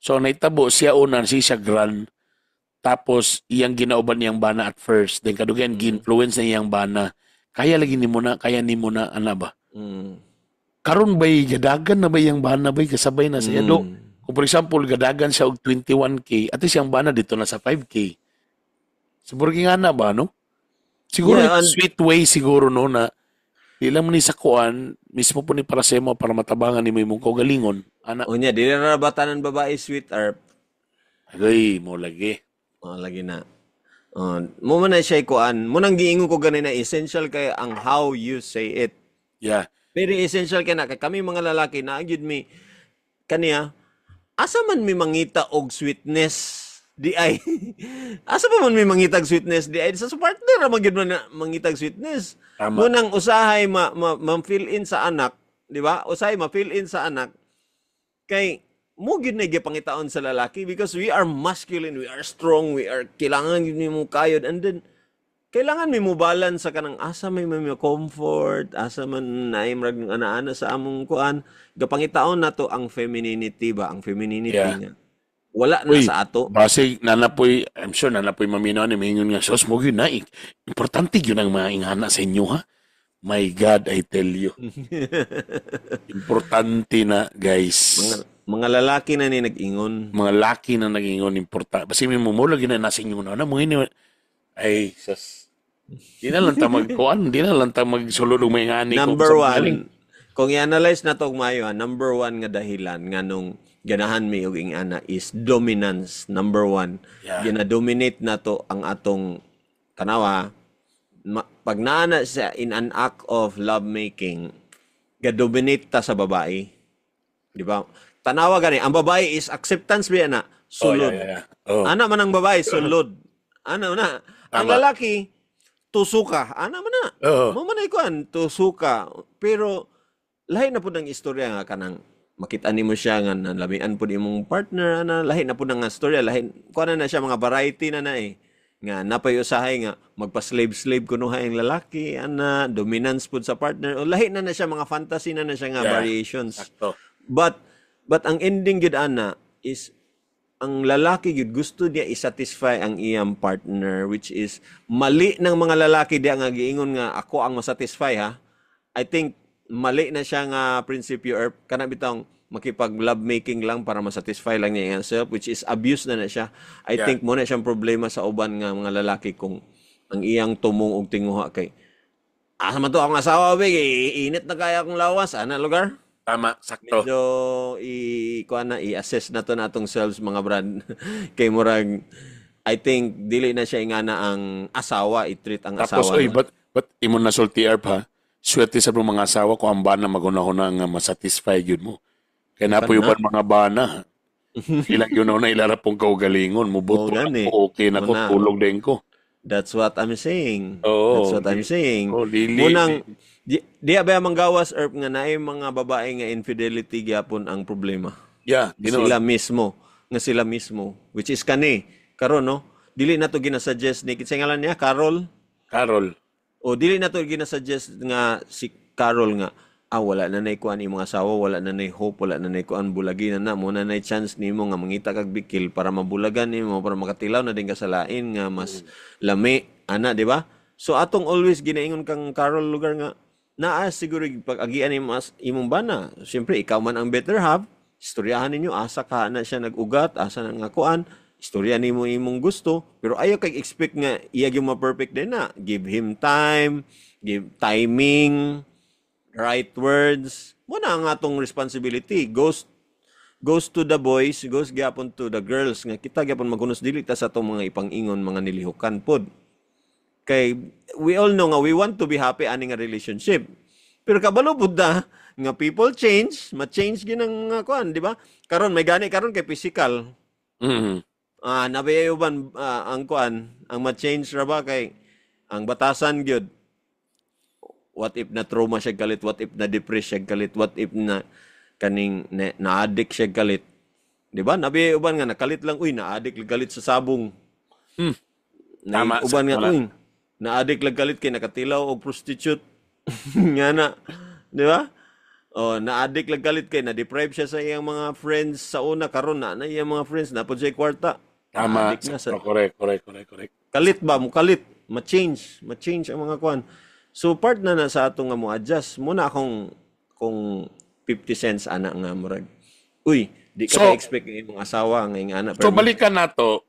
So naitabo siya unan si siya gran. Tapos iyang ginauban niyang bana at first. Then kadugayan gi-influence na iyang bana. Kaya lagi nimo na, kaya nimo na ana ba? Karon bay gadagan na ba iyang bana bay kasabay na siya do. Kung for example gadagan siya og 21K, at siyang bana dito na sa 5K. So murag nga na ba, no? Siguro Yeah, sweet way siguro, no, na di lang mo ni sa kuan mismo po ni para sa imo para matabangan nimo imong kaugalingon ana. Unya, dili na ba tanan babae sweet, Erp? Agay mo lagi. Oh, lagi na. Oh, mo man na siya kuan. Mo nang giingon ko ganina, essential kay ang how you say it. Very essential kay na kay kami mga lalaki na gyud mi kaniya, asa man mi mangita og sweetness di ay? Asa pa man mi mangita og sweetness di ay? Sa partner ra man gyud man na mangita og sweetness. Mo nang usahay ma fill in sa anak, di ba? Usahay ma-fill in sa anak kay mo gyud na gipangitaon sa lalaki because we are masculine, we are strong, we are kailangan gyud nimo kayod, and then kailangan mi mo balance sa kanang asa may comfort, asa man naay murag ana-ana sa among kuan. Gapangitaon nato ang femininity ba, ang femininity nga wala na Uy, sa ato. Basig nanapoy, I'm sure nanapoy maminaw ni maingon nga sos mo gyud na importante gyud ang mga ingana sa inyo ha. My God, I tell you. Importante na, guys. Mga lalaki na ni nag-ingon. Mga laki na nag-ingon importante. Basta may mumulag na nasa inyo na mo ini ay sus. Di na lang ta magkuan, di na lang ta magsulod og may ngani kung Number sa one, galing. Kung i-analyze na to og maayo, ha, number one nga dahilan nganong ganahan mi og ingana is dominance. Number one. Gina-dominate na to ang atong tanawa. Pag naana siya in an act of lovemaking, ga-dominate ta sa babae. Di ba? Tanawa gani, ang babae is acceptance biya na, sulod. Oh, yeah. Oh. Ana man ang babae, sulod. Ana na. Ang lalaki, tusuka. Ana man na. Mo man ay kuan, tusuka. Pero lahi na pud ang istorya nga kanang makita nimo siya nga nalamian pud imong partner ana, lahi na pud ang istorya, lahi kuan na, na siya mga variety na na eh nga napay usahay nga magpa-slave slave kunuhay ang lalaki ana, dominance pud sa partner, o lahi na na siya mga fantasy na na siya nga variations. But ang ending gyud ana is ang lalaki gyud gusto niya i-satisfy ang iyang partner, which is mali ng mga lalaki diya nga giingon nga ako ang masatisfy ha. I think mali na siya nga prinsipyo or kana bitong makipag love making lang para masatisfy lang niya iyang self, which is abuse na na siya. I think mo na siyang problema sa uban nga mga lalaki kung ang iyang tumong og tinguha kay asa man to akong asawa be, init na kaya akong lawas ana lugar. Tama, sakto. Medyo i kuan na, i-assess na to natong selves, mga brad, kay murag I think dili na siya ingana ang asawa, i-treat ang Tapos, asawa oy, na. But imo na sulti, Erp, ha. Swerte sa mga asawa ko ang bana magunahuna nga masatisfy gyud mo. Kay na po Kana. yung mga bana. Ilang yun na ilara pong kaugalingon. Mubuto Oo, gani. na ko, okay na ko, Muna. Tulog din ko. That's what I'm saying. Oo. That's what I'm saying. Oh, dili. Munang di ba manggawas, Erp, nga naay mga babae nga infidelity gyapon ang problema? Yeah, tinuod. Sila mismo, nga sila mismo, which is kani karon, no, dili na to ginasuggest ni, kinsa ngalan niya, Carol? Carol. O dili na to ginasuggest nga si Carol nga wala na nay kuan imong asawa, wala na nay hope, wala na nay kuan, bulagi na na mo na nay chance nimo nga mangita kag bikil para mabulagan nimo, para makatilaw na din ka sa lain nga mas lami ana, di ba? So atong always ginaingon kang Carol lugar nga naa siguro pag agian nimo as imong bana, siyempre ikaw man ang better half, istoryahan ninyo asa ka na siya nag-ugat, asa na nga kuan, istorya nimo imong gusto, pero ayaw kay expect nga iya gyud ma-perfect din na. Give him time, give timing, right words. Mo na ang atong responsibility goes goes to the boys, goes gyapon to the girls nga kita gyapon maghunos, dili ta sa atong mga ipang-ingon mga nilihukan pod. Kay we all know nga we want to be happy ani nga relationship. Pero kabalo pud na nga people change, ma-change gyud ang mga kuan, di ba? Karon may gani karon kay physical. Nabay uban ang kuan, ang ma-change ra ba kay ang batasan gyud. What if na trauma siya kalit, what if na depress siya kalit, what if na kaning na addict siya kalit? Di ba? Nabi uban nga nakalit lang, uy, na-addict lang kalit sa sabong. Na Tama, uban nga wala. uy, na-addict lang kalit kay nakatilaw og prostitute. Nga na, di ba? Oh, na-addict lang kalit kay na-deprive siya sa iyang mga friends sa una, karon na na iyang mga friends na pud siya kwarta. Tama. Na-addict na sa Oh, correct. Kalit ba mo kalit, ma-change, ma-change ang mga kuan. So part na na sa ato nga mo adjust muna akong kung 50 cents ana nga murag. Uy, di ka expect nga imong asawa nga ing ana. So balikan nato.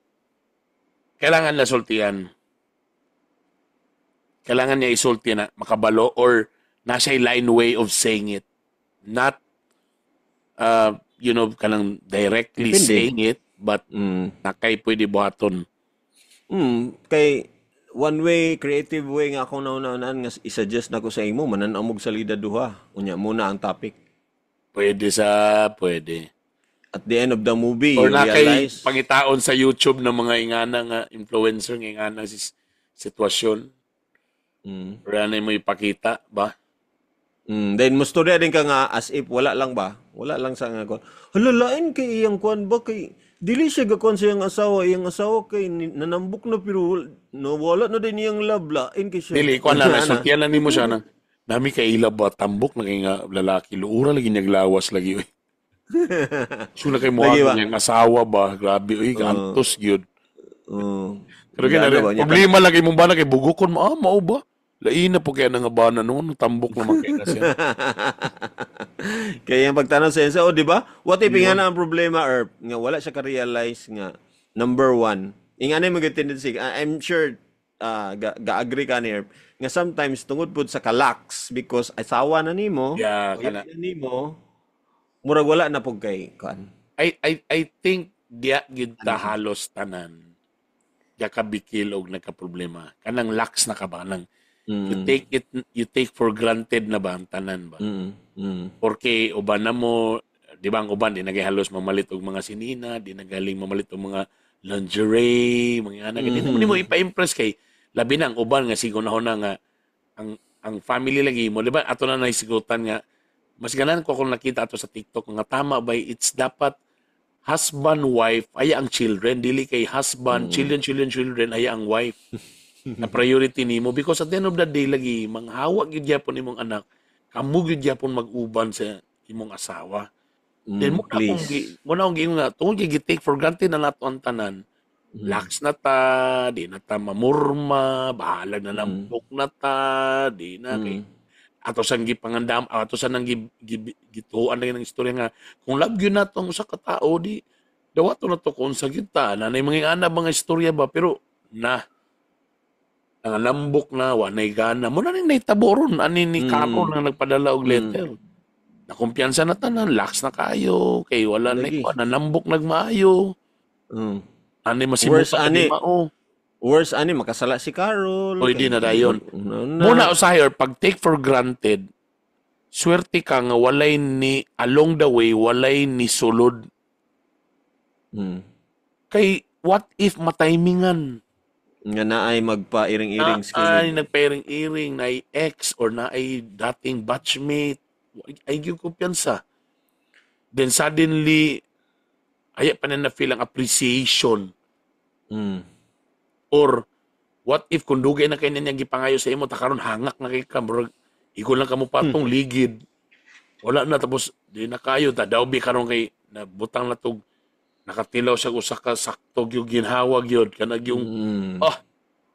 Kailangan na sultian. Kailangan niya isulti na makabalo or nasa line way of saying it. Not kanang directly Depende. Saying it, but nakay pwede buhaton. Kay one way, creative way nga akong nauna-unaan nga i-suggest nako sa imo, manan-aw og salida duha. Unya muna ang topic. Pwede sa, pwede. At the end of the movie, Or you na kay realize pangitaon sa YouTube ng mga ingana nga influencer nga ingana si sitwasyon. Or ano mo ipakita ba? Then mustorya din ka nga as if wala lang ba? Wala lang sa nga kuan. Hala, lain kay iyang kuan ba, kay dili siya gakuan sa iyang asawa, iyang asawa kay nanambok na pero no wala na din iyang love, lain kay siya. Dili, kuan lang, Ana. nasultian na nimo siya na. Nami kay ila ba, tambok na kay nga lalaki, luura lagi naglawas lagi, uy. So na kay mo Lagi ba? niyang asawa ba, grabe, uy, kaantos gyud. Oo. Pero kaya Ano ba niya? problema lagi mong bana kay bugokon mo, mao ba? Lain na po kaya na nga bana noon, tambok naman kay na siya. Kaya yung pagtanong sa inyo, oh, di ba? What if nga na ang problema or nga wala siya ka-realize nga number one, yung ano yung mga tendency, I'm sure ga-agree ka ni Erp, nga sometimes tungod pud sa kalax because asawa na nimo, Yeah, o kana. na nimo, murag wala na pud kay kuan. I think diya gyud ta halos tanan. Diya ka bikil og nagka-problema. Kanang lax na ka ba? Kanang you take it, you take for granted na ba ang tanan ba? Porque uban na mo, di ba ang uban di nagahalos mamalit og mga sinina, di nagaling mamalit og mga lingerie, mga anak. Di mo nimo ipa-impress kay labi na ang uban nga siguro na nga ang family lagi mo, di ba? Ato na naisigutan nga mas ganan ko akong nakita ato sa TikTok nga tama ba, it's dapat husband, wife ay ang children, dili kay husband, children, children, children ay ang wife na priority nimo, because at the end of the day lagi manghawa gyud gyapon imong anak, kamo gyud gyapon mag-uban sa imong asawa. Then mo na akong Please. mo na akong giingon nga tungod kay gi-take for granted na nato ang tanan, lax na ta, di na ta mamurma, bahala na, lambok na ta, di na kay Ato sang gipangandam, ato sa nang gituan na ng istorya nga kung love gyud nato ang usa ka tawo, di dawato na to kung unsa gyud ta na mga ana mga istorya ba, pero na nangalambok na, wa nay gana mo na ning nahitabo ron ani ni Caro nga nagpadala og letter. Nakumpiyansa na tanan, lax na kayo kay wala na kuan, nanambok nagmaayo. Ani Worse masimutan ani. ni mao. Worse ani makasala si Carol. Oy, di na dayon. No, na. Muna usahay or pag take for granted, swerte ka nga walay ni along the way, walay ni sulod. Kay what if matimingan? Nga na ay magpa-iring-iring Na sa ay nagpairing-iring, na ay ex or na ay dating batchmate. Ay gyud kumpiyansa. Then suddenly, ay pa na na-feel ang appreciation. Or what if kung dugay na kay niya gipangayo sa imo, ta karon hangak na kay ka, murag ikaw lang kamo patong ligid. Wala na, tapos di na kayo ta daw bi karon kay nabutang na tog nakatilaw siya usa ka sakto gyud ginhawa gyud kanag yung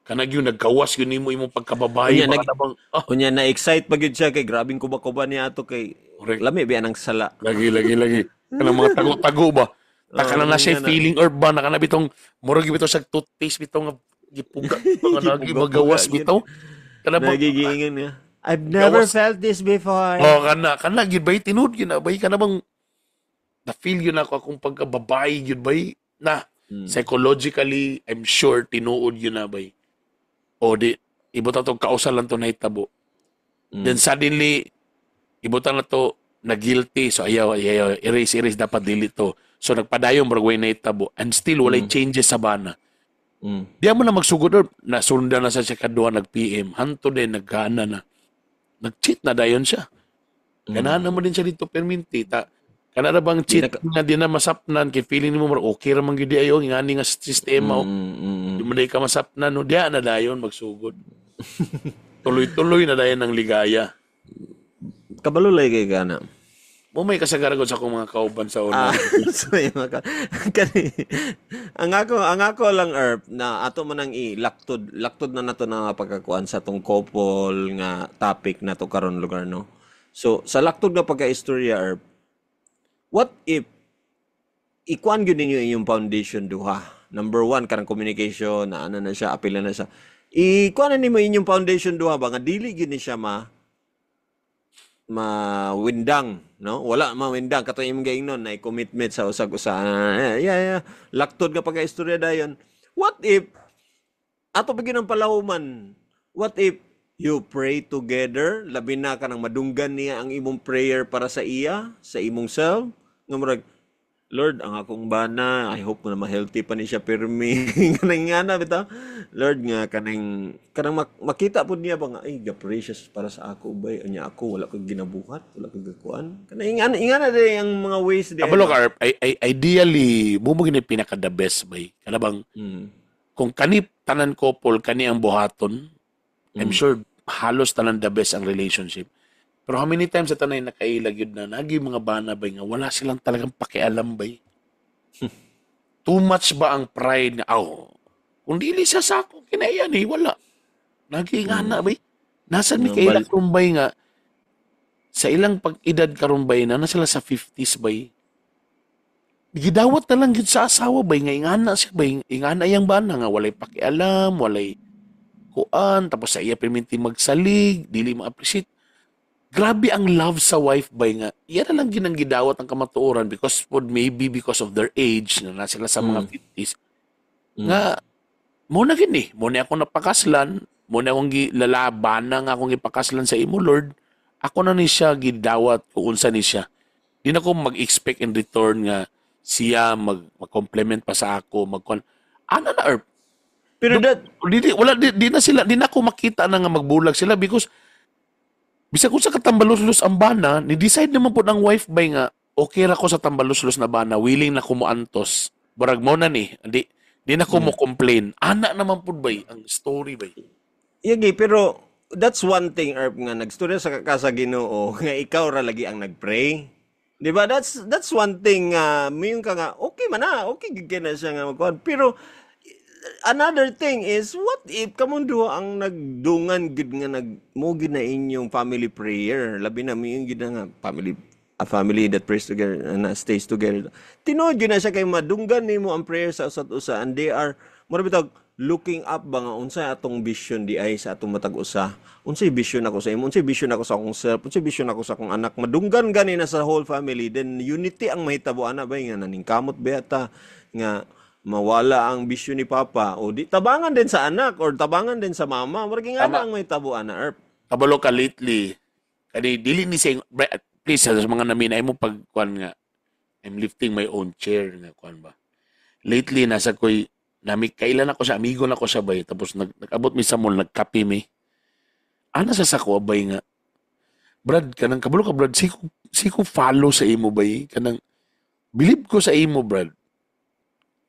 kanag yung naggawas gyud nimo imong pagkababae Unya, ba kana bang Unya na-excite pa gyud siya kay grabing kuba-kuba niya ato kay Correct. lami biya ng sala. Lagi lagi lagi kanang mga tago-tago ba ta kana na siya nga na. feeling or ba na kana bitong murag bitaw sa toothpaste bitaw nga gipuga mga nagi Gipuga-puga, magawas gyud. bitaw kana bang Nagigiingan niya. I've never Gawas. felt this before. Oh, kana kana gyud bay tinud gyud na bay kana bang na feel yun ako akong pagkababae gyud bay na psychologically I'm sure tinuod yun na bay. O di ibutang to kausal lang to nahitabo. Then suddenly ibutang na to na guilty, so ayaw ayaw erase erase, dapat delete to. So nagpadayon murag way nahitabo and still walay changes sa bana. Di mo na magsugod or nasundan na sa siya kaduha nag-PM hanto din naggana na nag-cheat na dayon siya. Ganahan mo din siya dito perminti ta kana ra bang cheat Di na di na masapnan kay feeling nimo murag okay ra man gyud di ayo ngani nga sistema o di mo ka masapnan no, diha na dayon magsugod. Tuloy-tuloy na dayon ang ligaya. Kabalulay kay gana. Mo may kasagaran ko sa akong mga kauban sa una. Ah, so yung mga kani ang ako lang Erp na ato man ang i-laktod laktod na nato na pagkakuan sa tong couple nga topic na to karon lugar no. So sa laktod nga pagka-istorya Erp, what if ikuan gyud ninyo inyong foundation duha? Number one, kanang communication na ano na siya, apila na siya. Ikuan na nimo inyong foundation duha ba nga dili gyud ni siya ma mawindang, no? Wala mawindang katong imong gaingnon na commitment sa usag-usa. Yeah, yeah. Laktod nga pagka-istorya dayon. What if ato pa gyud ang palahuman? What if you pray together, labi na kanang madunggan niya ang imong prayer para sa iya, sa imong self, nga murag Lord, ang akong bana, I hope na ma-healthy pa ni siya pirmi. Kanang nga na bitaw. Lord nga kanang kanang makita pud niya ba nga ay ga-pray siya para sa ako bay unya ako wala ko ginabuhat, wala ko gakuan. Kanang ingana ingana day ang mga ways di. Kabalo ka, Erp, ay, ideally mo mo gini pinaka the best bay. Kana bang kung kani tanan couple kani ang buhaton, I'm sure halos tanan the best ang relationship. Pero how many times sa tanay nakailag yun na nagi mga bana bay nga wala silang talagang pakialam bay. Too much ba ang pride nga aw kung dili siya sa ako kinaiyan eh wala. Nagi nga na bay. Nasan mi No, kaila karon bay nga sa ilang pag-edad karon bay na sila sa 50s bay. Gidawat na lang gyud sa asawa bay nga ingana siya bay, ingana yang bana nga walay pakialam, walay kuan, tapos sa iya perminti magsalig, dili ma-appreciate. Grabe ang love sa wife bay nga iya na lang ginang gidawat ang kamatuoran because would maybe because of their age na sila sa mga 50s. Nga mo na gini, mo na ako napakaslan, mo na akong gilalaban na nga akong gipakaslan sa imo Lord. Ako na ni siya gidawat kung unsa ni siya. Di na ko mag-expect in return nga siya mag-complement pa sa ako, magkon. Ana na Erp. Pero that Di, wala di, di na sila, di na ako makita na nga magbulag sila because bisag kung sa katambaluslos ang bana, ni decide naman po ng wife bay nga okay ra ko sa tambaluslos na bana, willing na kumuantos. Barag mo na ni, di na ko mo complain. Ana naman pud bay ang story bay. Yagi, pero that's one thing Erp nga nagstorya sa ka sa Ginoo nga ikaw ra lagi ang nagpray. Di ba? That's one thing nga muingon ka nga okay man na, okay gid na siya nga magkuan. Pero Another thing is, what if kamong duha ang nagdungan gid nga nag mo gid na inyong family prayer, labi na mo yung gid na nga family, a family that prays together and stays together. Tinuod gyud na siya kay madunggan nimo ang prayer sa usat usa and they are mura bitag looking up ba nga unsay atong vision di ay sa atong matag usa, unsay vision ako sa imo, unsay vision ako sa akong self, unsay vision ako sa akong anak. Madunggan gani na sa whole family, then unity ang mahitabo ana ba nga naningkamot ba ta nga mawala ang vision ni papa o di tabangan din sa anak or tabangan din sa mama. Murag nga na ang mahitabo ana, Erp. Kabalo ka lately, kani dili ni sa, please, sa mga naminay mo pag kuan nga I'm lifting my own chair nga kuan ba. Lately nasa koy nami kailan ako sa amigo na ko sabay, tapos nag-abot mi sa mall, nagkape mi. Ana sa sako bay nga, "Brad, kanang kabalo ka, Brad, siko follow sa imo bay, kanang believe ko sa imo, Brad."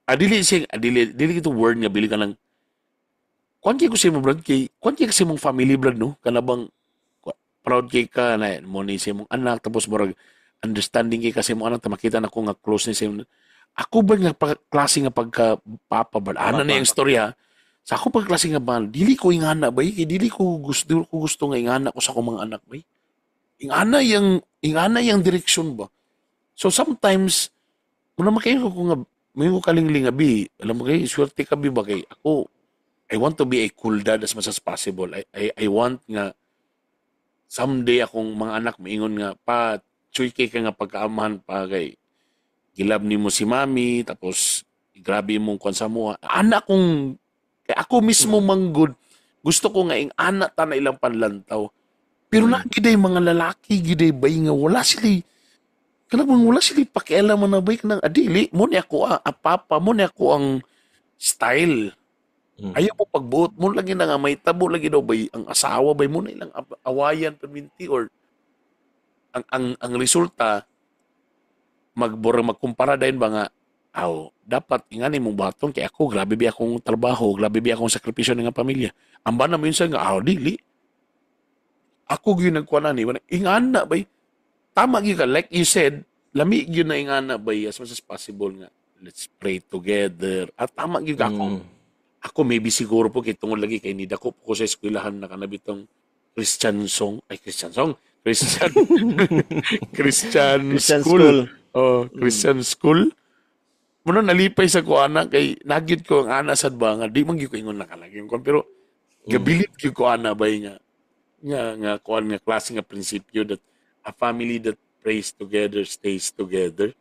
Adili siya adili dili ito word nga bili ka ng kuan kay ko sa imo, Brad, kay kuan kay kasi mong family, Brad, no, kana bang proud kay ka na mo ni sa imong anak, tapos murag understanding kay kasi imong anak ta makita na ko nga close ni sa imong. Ako ba nga klase nga pagka papa ba ana na yung storya sa ako pag klase nga ba, dili ko ingana bay, kay dili ko gusto nga ingana ko sa akong mga anak bay, ingana yang direksyon ba. So sometimes muna makayo ko nga may ko kalingling nga bi, alam mo kay swerte ka bi ba, kay ako, I want to be a cool dad as much as possible. I want nga someday akong mga anak maingon nga, "Pa, chuy kay ka nga pagkaamahan pa, kay gilab nimo si mami, tapos grabe imong kwan sa mo." Anak kong kay ako mismo manggod gusto ko nga ing anak ta na ilang panlantaw, pero na giday mga lalaki giday bay nga wala sila, kanang bang wala sila pakialam na bay, kanang adili mo ni ako ah, papa mo ni ako ang style. Ayaw mo pagbuot mo lagi na nga may tabo lagi daw bay ang asawa bay mo na ilang awayan perminti or ang resulta magbura magkumpara dayon ba nga aw dapat ingani mong baton kay ako grabe bi akong trabaho, grabe bi akong sakripisyo nga pamilya. Ang bana mo yun sa nga aw dili ako gyud nagkuan ani wala ingana bay. Tama gyud ka, like you said, lami gyud na ingana bay, as much as possible nga let's pray together, at tama gyud ka. Ako ako maybe siguro po kay tungod lagi kay nidako po ko sa eskwelahan na kanabitong Christian song, ay, Christian song, Christian Christian, Christian school. School. Oh, Christian school. Muna nalipay sa ko ana kay nagyud ko ang ana sad ba nga di man gyud ko ingon nakalagi yung kuan, pero gabilib gyud ko ana bay nga kuan nga klase nga prinsipyo that a family that prays together stays together.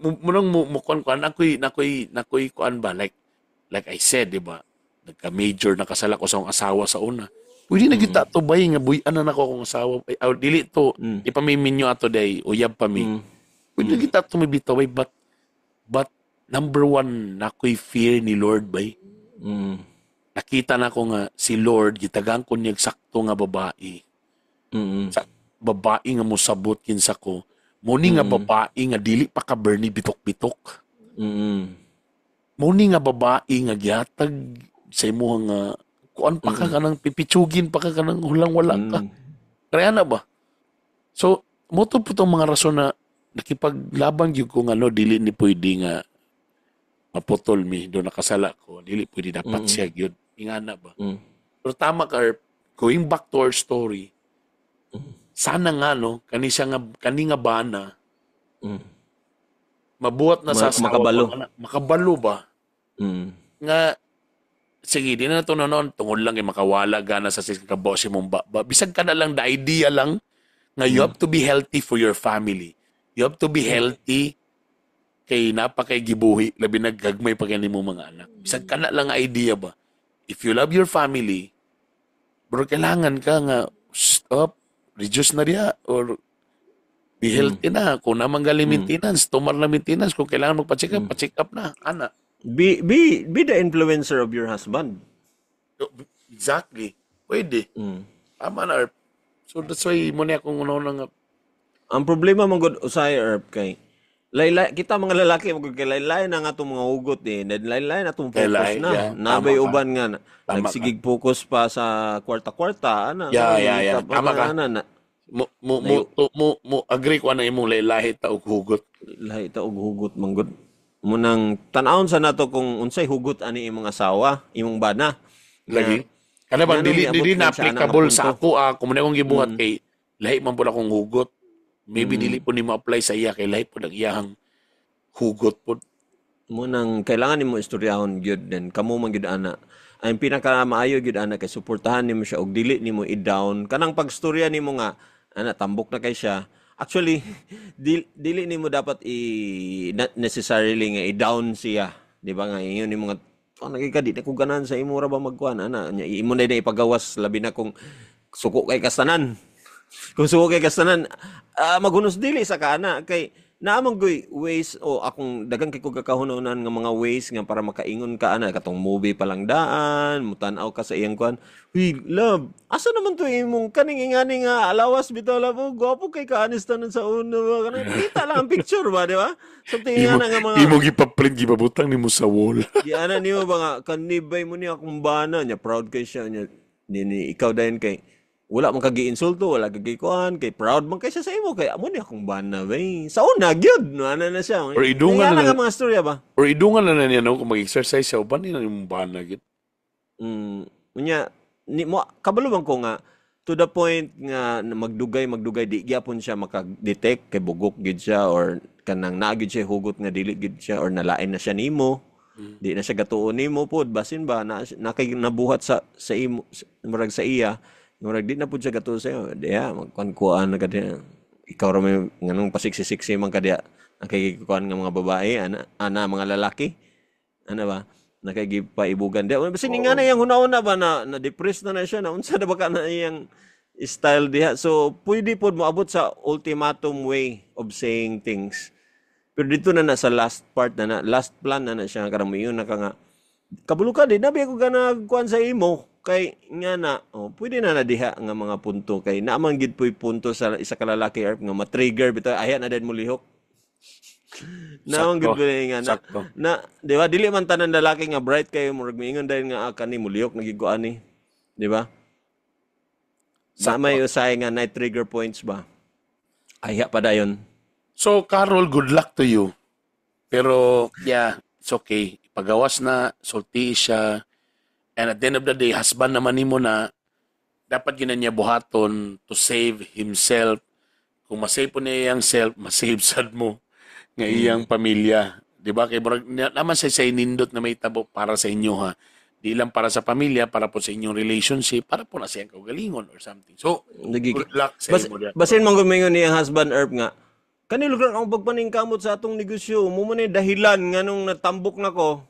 Munang mo kuan kuan ako'y kuan ba, like I said, di ba, nagka major nakasala ko sa akong asawa sa una. Pwede na kita to bay nga buy-an na nako akong asawa. Ay, aw, dili to di pa mi minyo ato day, uyab pa mi. Pwede na kita to mibitaw bay, but number one nako'y fear ni Lord bay. Nakita na ko nga si Lord gitagang ko niya sakto nga babae. Sa babae nga mosabot kinsa ko. Mo ni nga babae nga dili pa ka Bernie bitok-bitok. Mo ni nga babae nga gihatag sa imuha nga kuan pa ka kanang pipitsugin pa ka kanang hulang wala ka. Kaya na ba? So, mo to po tong mga rason na nakipaglaban gyud ko nga no, dili ni pwede nga maputol mi do nakasala ko. Dili pwede, dapat siya gyud. Ingana ba? Pero tama ka, Erp. Going back to our story, sana nga no, kani siya nga kani nga bana mabuhat na sa asawa makabalo. ko, anak, makabalo ba? Nga sige, di na to noon tungod lang kay makawala gana sa kabaw si mong ba. Bisag ka na lang the idea lang nga you have to be healthy for your family. You have to be healthy kay napakay gibuhi labi nagagmay pa kay nimo mga anak. Bisag ka na lang nga idea ba. If you love your family, bro, kailangan ka nga stop, reduce na diya or be healthy na. Kung naman gali maintenance, tumar na maintenance. Kung kailangan magpa-check up, pa-check up na. Ana. Be the influencer of your husband. Exactly. Pwede. Tama na, Erp. So that's why mo niya akong una nga Ang problema man gud usay, Erp, kay laylay kita mga lalaki man gud kay laylay na nga atong mga hugot eh. Then laylay na atong focus Laylay, na. yeah. Nabay Tama ka. uban nga na, Tama ka. nagsigig focus pa sa kwarta-kwarta ana. Yeah. Tama ka. Ana, na, Mo agree ko na imong laylahi ta og hugot. Lahi ta og hugot man gud. Munang tan-awon sa nato kung unsay hugot ani imong asawa, imong bana. Lagi. Kana bang Nganong dili niabot dili man na siya ana nga applicable sa punto? ako ah, kung akong gibuhat kay lahi man pud akong hugot. Maybe dili po nimo apply sa iya kay lahi pud ang iyahang hugot pud. Munang kailangan nimo istoryahon gyud, then kamo man gyud ana. Ang pinaka maayo gyud ana kay suportahan nimo siya og dili nimo i-down kanang pagstorya nimo nga ana tambok na kay siya. Actually, dili nimo dapat i not necessarily nga i-down siya, di ba, nga ingon nimo nga, "Oh, nagay ka, di na ko ganahan sa imo ra ba magkuan ana." Nya imo na ipagawas, labi na kung suko kay kastanan. Kung suko kay kastanan, maghunos dili sa kaana kay naa man goy ways o akong dagan kay ko kakahunahunan nga mga ways nga para makaingon ka ana, katong movie pa lang daan, mutan-aw ka sa iyang kuan, "Uy love, asa naman to imong kaning ingani nga alawas bitaw, love? Oh, gwapo kay kaanis tanan sa una ba?" Kanang kita lang ang picture ba, di ba? Something Imo ingana nga mga imo gipa-print, gipabutang nimo sa wall. Di ana nimo ba nga kanibay mo niya akong bana niya, proud kay siya niya ni ikaw dayon kay wala man kag giinsulto, wala kag gikuan, kay proud man kay siya sa imo kay amo ni akong bana bay. Sa una gyud, no, ana na siya. Or idungan Ingana na nga mga storya ba? Or idungan na na niya, no, kung mag-exercise siya uban ni imong bana gyud. Unya ni mo kabalo man ko nga to the point nga na magdugay magdugay di gyapon siya maka-detect kay bugok gyud siya or kanang naa gyud siya hugot nga dili gyud siya or nalain na siya nimo. Di na siya gatuon nimo pod, basin ba na kay nabuhat sa imo murag sa iya, murag di na pud siya gatuon sa iyo. Diya magkuan-kuan na ka diya. Ikaw ra may nganong pasiksi-siksi man ka diya. Nakikikuan nga mga babae ana ana mga lalaki. Ana ba? Nakagipaibugan diya. Basin nga na iyang huna-huna ba na na-depress na na siya, na unsa na ba ka na iyang style diha. So pwede pod moabot sa ultimatum way of saying things. Pero dito na na sa last part na na, last plan na na siya karang moingon na ka nga, "Kabalo ka, di na ba ako gana kuan sa imo kay nga na." Oh, pwede na na diha nga mga punto kay naa man gid po'y punto sa isa ka lalaki, Erp, nga ma-trigger bitaw ayha na din mo lihok. Naa man gid po'y nga na, na di ba, dili man tanan lalaki nga bright kayo, murag miingon dayon nga, "Ah, kani mulihok na gid ko ani," di ba? Sa may usahay nga night trigger points ba, ayha pa dayon. So, Carol, good luck to you. Pero, yeah, it's okay. Ipagawas na, sulti siya. And at the end of the day, husband naman nimo na, dapat yun na niya buhaton to save himself. Kung masave po niya iyang self, masave sad mo nga iyang pamilya. Di ba? Kay murag naman sa nindot na may tabo para sa inyo ha. Di lang para sa pamilya, para po sa inyong relationship, para po na sa iyang kaugalingon or something. So, good luck sa imo diyan. Basin man gumingon niyang husband, Erp, nga kani lugar ang pagpaningkamot sa atong negosyo mo man ni dahilan nganong natambok nako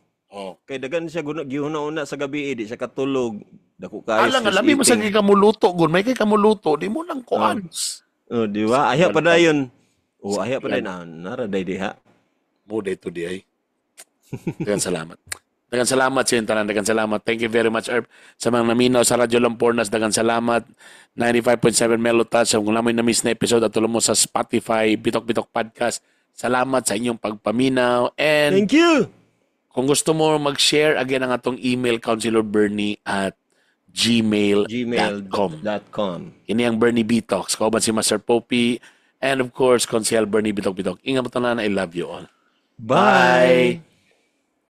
kay dagan siya guna gihuna-una sa gabi, di siya katulog, dako kaayo Ala nga stress lami man sa eating. kay kamuluto gun, may kay kamuluto, di mo nang kuan. Oh, di ba? Ayha pa dayon. Oh, ayha pa dayon. Ah, nara day diha. Mo day to di ay. Daghang salamat. Daghang salamat sa inyong tanan. Daghang salamat. Thank you very much, Erp. Sa mga naminaw sa Radyo Lampornas, daghang salamat. 95.7 Melo Touch. Kung namoy na-miss na episode, at mo sa Spotify, Bitok Bitok Podcast. Salamat sa inyong pagpaminaw. And Thank you. Kung gusto mo mag-share, again, ang atong email, counselorbernie@gmail.com. gmail.com. Ini ang Bernie B Talks. Kauban si Master Popey. And of course, Konsehal Bernie Bitok Bitok. Ingat mo tanan. I love you all. Bye.